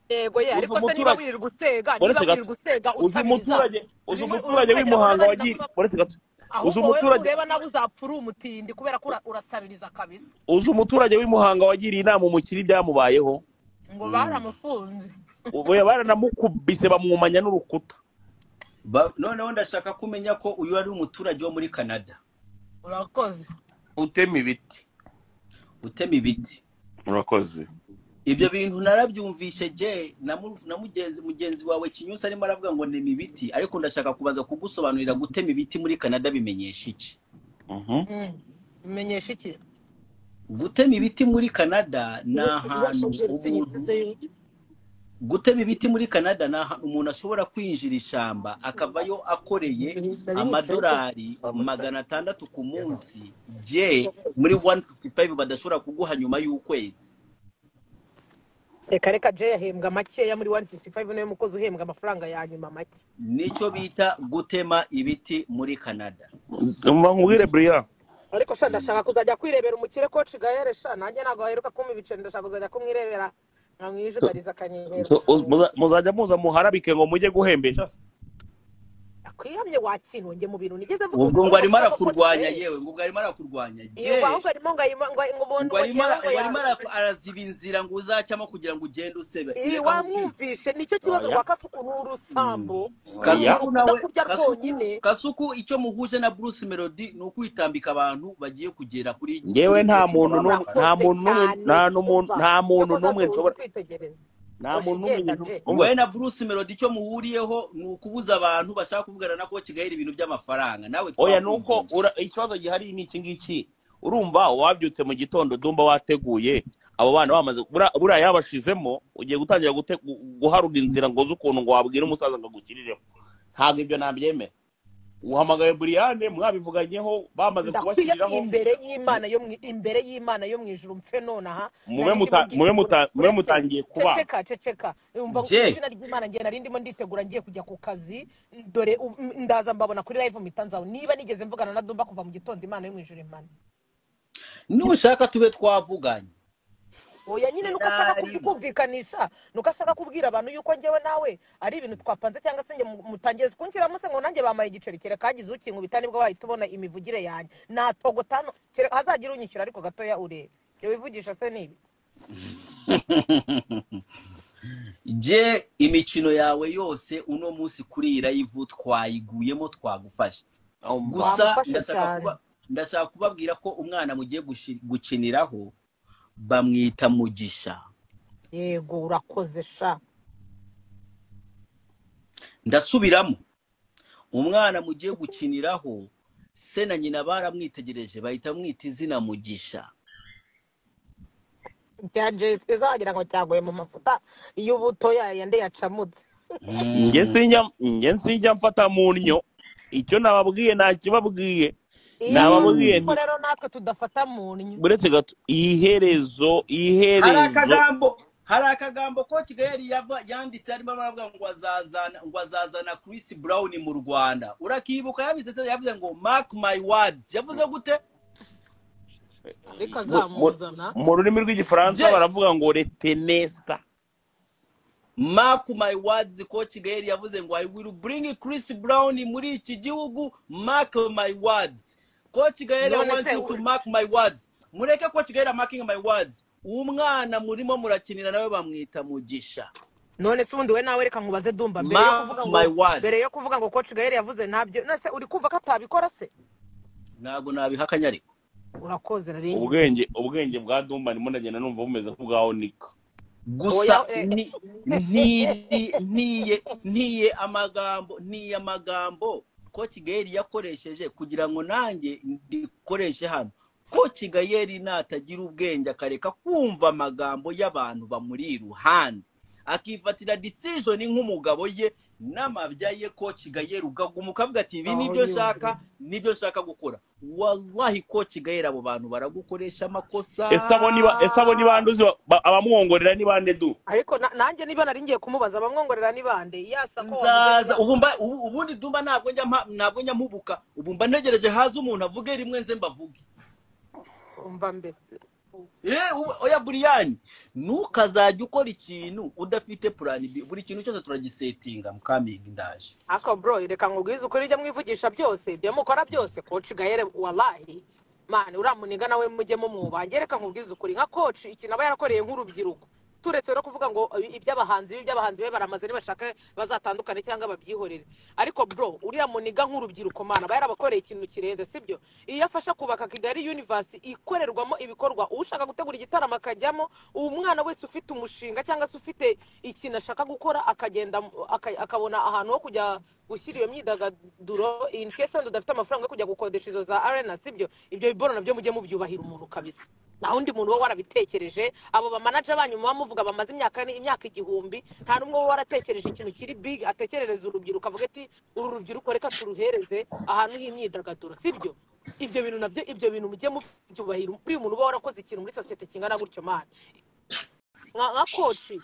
Speaker 3: Yego ye.
Speaker 2: Uzi
Speaker 3: Ariko se niba
Speaker 2: umuturage
Speaker 3: wirirwa usega, niba
Speaker 2: Uretse gato.
Speaker 3: wirirwa usega,
Speaker 2: Uzi
Speaker 3: usabiriza,
Speaker 2: umuturage, uzi
Speaker 3: urimo
Speaker 2: umuturage
Speaker 3: uragira ngo
Speaker 2: w'imuhanga
Speaker 3: n'abandi
Speaker 2: wagiye
Speaker 3: nabo
Speaker 2: uretse gato, uzi
Speaker 3: Ahubwo wowe
Speaker 2: umuturage
Speaker 3: nureba nawe uzapfa uri umutindi kubera ko urasabiriza kabisa.
Speaker 2: Uzi umuturage w'imuhanga wagiriye inama umukire, ibyamubayeho?
Speaker 3: Ngo baramufunze.
Speaker 2: Ubu baranamukubise bamwumanya n'urukuta.
Speaker 1: Noneho ndashaka kumenya ko uyu ari umuturage wo muri Canada.
Speaker 3: Urakoze.
Speaker 2: Utema ibiti.
Speaker 1: Utema ibiti.
Speaker 2: Urakoze.
Speaker 1: Ibyo bintu narabyumvishe je na mugenzi wawe Kinyusi arimo aravuga ngo nema ibiti, ariko ndashaka kubaza kugusobanurira, gutema ibiti muri Canada bimenyesha iki?
Speaker 3: Bimenyesha iki?
Speaker 1: Gutema ibiti muri Canada ni ahantu umuntu, gutema ibiti muri Canada ni ahantu umuntu ashobora kwinjira ishyamba akavayo akoreye amadolari 600 ku munsi, je muri 155 badashobora kuguha nyuma y'ukwezi.
Speaker 3: Reka reka, Jay yahembwa makeya muri 155, niwe mukozi uhembwa amafaranga ya nyuma make.
Speaker 1: Nicyo bita gutema ibiti muri Canada.
Speaker 2: Umva nkubwire, Brian.
Speaker 3: Ariko sha, ndashaka kuzajya kwirebera umukire Coach Gael. Sha, nanjye ntabwo aheruka kumpa ibiceri, ndashaka kuzajya kumwirebera nkamwijugariza akanyihera
Speaker 2: So,
Speaker 3: ubufungo.
Speaker 2: Muzajya muza muharabike ngo mujye guhembesha se?
Speaker 3: Akwihamye wakintu njye mu bintu nigeze mvuga
Speaker 1: Ubwo ngo arimo
Speaker 3: ubutumwa ko Coach
Speaker 1: arakurwanya.
Speaker 3: Gael
Speaker 1: Yewe, ngo ubwo arimo arakurwanya.
Speaker 3: Iyo
Speaker 1: Je
Speaker 3: ngo ahubwo arimo ngo umuntu
Speaker 1: ngo
Speaker 3: ngo
Speaker 1: arimo
Speaker 3: ngewe ngo
Speaker 1: ngo arimo araziba inzira ngo uzacamo kugira ngo ugende usebe.
Speaker 3: Iyi
Speaker 1: Reka nkubwire.
Speaker 3: Wamwumvishe, nicyo kibazo.
Speaker 2: Oya.
Speaker 3: Rwa Kasuku ni urusambo,
Speaker 2: Oya.
Speaker 3: ni
Speaker 1: Kasuku
Speaker 3: urukunda
Speaker 1: nawe
Speaker 3: kurya
Speaker 1: Kasuku
Speaker 3: rwonyine.
Speaker 1: Kasuku, icyo muhuje na Bruce Melody ni ukwitambika abantu bagiye kugera kuri
Speaker 2: Ngewe
Speaker 1: kuri
Speaker 2: nta
Speaker 1: icyo
Speaker 2: muntu
Speaker 1: kintu.
Speaker 2: n'umwe, nta
Speaker 3: Urakoze
Speaker 2: muntu n'umwe,
Speaker 3: cyane.
Speaker 2: nta n'umuntu,
Speaker 3: Umva,
Speaker 2: nta muntu
Speaker 3: cyokoza
Speaker 2: n'umwe
Speaker 3: tuzi
Speaker 2: nshobora
Speaker 3: kwitegereza.
Speaker 2: Nta
Speaker 3: Hoshi,
Speaker 2: muntu n'umwe
Speaker 3: genda.
Speaker 2: nshobora
Speaker 3: Je
Speaker 2: umva.
Speaker 1: We na Bruce Melody icyo muhuriyeho ni ukubuza abantu bashaka kuvugana na Coach Gael ibintu by'amafaranga. Nawe
Speaker 2: Oya, nuko
Speaker 1: twakumvishe.
Speaker 2: Ikibazo gihari ni iki ngiki. Urumva, wabyutse mu gitondo, Dumba, wateguye abo bana bamaze buriya yabashizemo, ugiye gutangira guharura inzira ngo uzi ukuntu ngo wabwira umusaza ngo agukirireho. Ntabwo ibyo nabyemera. Uhamagaye Buriyane, mwabivuganyeho, bamaze
Speaker 3: Ndakwiye
Speaker 2: kubashyiriraho.
Speaker 3: Imbere y'Imana yo mu imbere y'Imana yo mu ijuru, mfe nonaha.
Speaker 2: Mube
Speaker 3: Nari ndimo
Speaker 2: mube
Speaker 3: nditegura
Speaker 2: mube
Speaker 3: uretse
Speaker 2: mutangiye kuba
Speaker 3: Ceceka, ceceka, umva.
Speaker 1: Je
Speaker 3: Izina ry'Imana, ngiye, nari ndimo nditegura ngiye kujya ku kazi, dore ndaza mbabona kuri live mpita nzaho. Niba nigeze mvugana na Dumba kuva mu gitondo, Imana yo mu ijuru imana.
Speaker 1: Nushaka tube twavuganye.
Speaker 3: Oya nyine, nuko ashaka
Speaker 1: Nari
Speaker 3: kumvikanisha, nuko ashaka kubwira abantu yuko njyewe nawe ari ibintu twapanze, cyangwa se njye mutangiye kunshyiramo se ngo nanjye bamaye igiceri. Kereka hagize ukinkubita nibwo wahita ubona imivugire yanjye natogota hano. Kereka hazagira unyishyura, ariko gatoya urebe ibyo wivugisha se ni ibi.
Speaker 1: Je, imikino yawe yose uno munsi kuri iyi live twayiguyemo, twagufashe. Gusa
Speaker 3: Wamufashe
Speaker 1: ndashaka
Speaker 3: cyane.
Speaker 1: kuba ndashaka kubabwira ko umwana mugiye gukiniraho. bamwita Mugisha.
Speaker 3: Yego, urakoze sha.
Speaker 1: Ndasubiramo, umwana mugiye gukiniraho se na nyina baramwitegereje bahita bamwita izina Mugisha.
Speaker 3: Cya Jay Squeezer wagira ngo cyaguye mu mafuta y'ubuto yayandi yacamutse.
Speaker 2: Nge sinjya mfata mu nnyo, icyo nababwiye ntakibabwiye.
Speaker 3: Iyo
Speaker 2: Nababwiye
Speaker 3: ko
Speaker 2: nti
Speaker 3: rero natwe tudafata mu nnyo.
Speaker 2: Buretse gato, iherezo
Speaker 1: Hari
Speaker 2: iherezo
Speaker 1: akagambo, hari akagambo ko Kigali yanditse arimo aravuga ngo azazana Chris Brown mu Rwanda. Urakibuka? Yanditse, yavuze ngo mark my words. Yavuze gute?
Speaker 3: Ariko azamuzana.
Speaker 2: Mu rurimi rw'igifaransa
Speaker 1: Je
Speaker 2: baravuga ngo retenesa.
Speaker 1: Mark my words, ko Kigali yavuze ngo I will bring Chris Brown muri iki gihugu, mark my words. Ko Kigali, I
Speaker 3: None
Speaker 1: want
Speaker 3: se
Speaker 1: you to mark my words. Mureke ko Kigali marking my words. Umwana murimo murakinira nawe bamwita Mugisha.
Speaker 3: None se ubundi we nawe reka nkubaze Dumba, mbere yo
Speaker 1: Mark
Speaker 3: kuvuga
Speaker 1: my
Speaker 3: ngo
Speaker 1: words.
Speaker 3: mbere yo kuvuga ngo Coach Gael yavuze ntabyo, none se uri kumva ko atabikora se?
Speaker 1: Ntabwo nabihakanya ariko.
Speaker 3: Urakoze, naringize.
Speaker 2: Ubwenge bwa Dumba ndimo ndagenda numva bumeze nk'ubwaho nika.
Speaker 1: Gusa
Speaker 3: Oya,
Speaker 1: ni ntiye ntiye ntiye amagambo, ntiye amagambo ko Kigali yakoresheje kugira ngo nanjye ndikoreshe hano. Ko Kigali natagira ubwenge akareka kumva amagambo y'abantu bamuri iruhande, akifatira decision nk'umugabo ye n'amabya ye, ko Kigali ugaguma ukavuga ati ibi
Speaker 3: aho
Speaker 1: nibyo
Speaker 3: yumvira.
Speaker 1: nshaka, nibyo nshaka gukora. Wallahi ko Kigali abo bantu baragukoresha amakosa.
Speaker 2: Ese abo ni bande uzi abamwongorera ni bande du?
Speaker 3: Ariko nanjye niba nari ngiye kumubaza bamwongorera ni bande, yasa ko wavuze
Speaker 1: Nzaza
Speaker 3: niba
Speaker 1: ubu mba ubundi Dumba ntabwo njya ntabwo njya mpubuka, ubu mba ntegereje haza umuntu avuge rimwe nze mbavuge.
Speaker 3: Umva mbese.
Speaker 1: Oya Buriyani, ntukazajya ukora ikintu udafite plan B. Buri kintu cyose turagisetinga mukaminga ndaje.
Speaker 3: Ako bro, reka nkubwize ukuri, ibyo mwivugisha byose, ibyo mukora byose, Coach Gael wallahi man uramuniga nawe mujye mumwubaha. Njye reka nkubwize ukuri, nka coach ikintu aba yarakoreye nk'urubyiruko, turetse no kuvuga ngo iby'abahanzi be baramaze nibashaka bazatandukane cyangwa babyihorere, ariko bro uriya muniga nk'urubyiruko man aba yarabakoreye ikintu kirenze, sibyo? Iyo afasha kubaka Kigali Universe ikorerwamo ibikorwa, ushaka gutegura igitaramo akajyamo, umwana wese ufite umushinga cyangwa se ufite ikintu ashaka gukora akagenda akabona ahantu ho kujya gushyira iyo myidagaduro, in case wenda udafite amafaranga yo kujya gukodesha izo za arena, sibyo? Ibyo biboro nabyo mujye mubyubahira umuntu kabisa. Nta wundi muntu uba warabitekereje. Abo bamanaja banyu muba muvuga bamaze imyaka 1000, nta n'umwe uba waratekereje ikintu kiri big atekerereza urubyiruko avuga ati uru rubyiruko reka turuhereze ahantu h'imyidagaduro, sibyo? Ibyo bintu nabyo, ibyo bintu mujye mubyubahira. Uriya muntu uba warakoze ikintu muri sosiyete kingana gutyo man, nka coach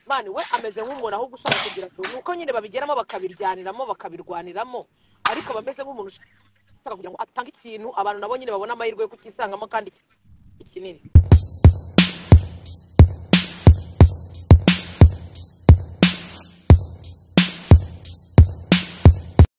Speaker 3: man we ameze nk'umuntu ahubwo ushaka kugira ngo nuko nyine babigeramo bakabiryaniramo bakabirwaniramo, ariko aba ameze nk'umuntu ushaka kugira ngo atange ikintu abantu nabo nyine babone amahirwe yo kukisangamo kandi kinini.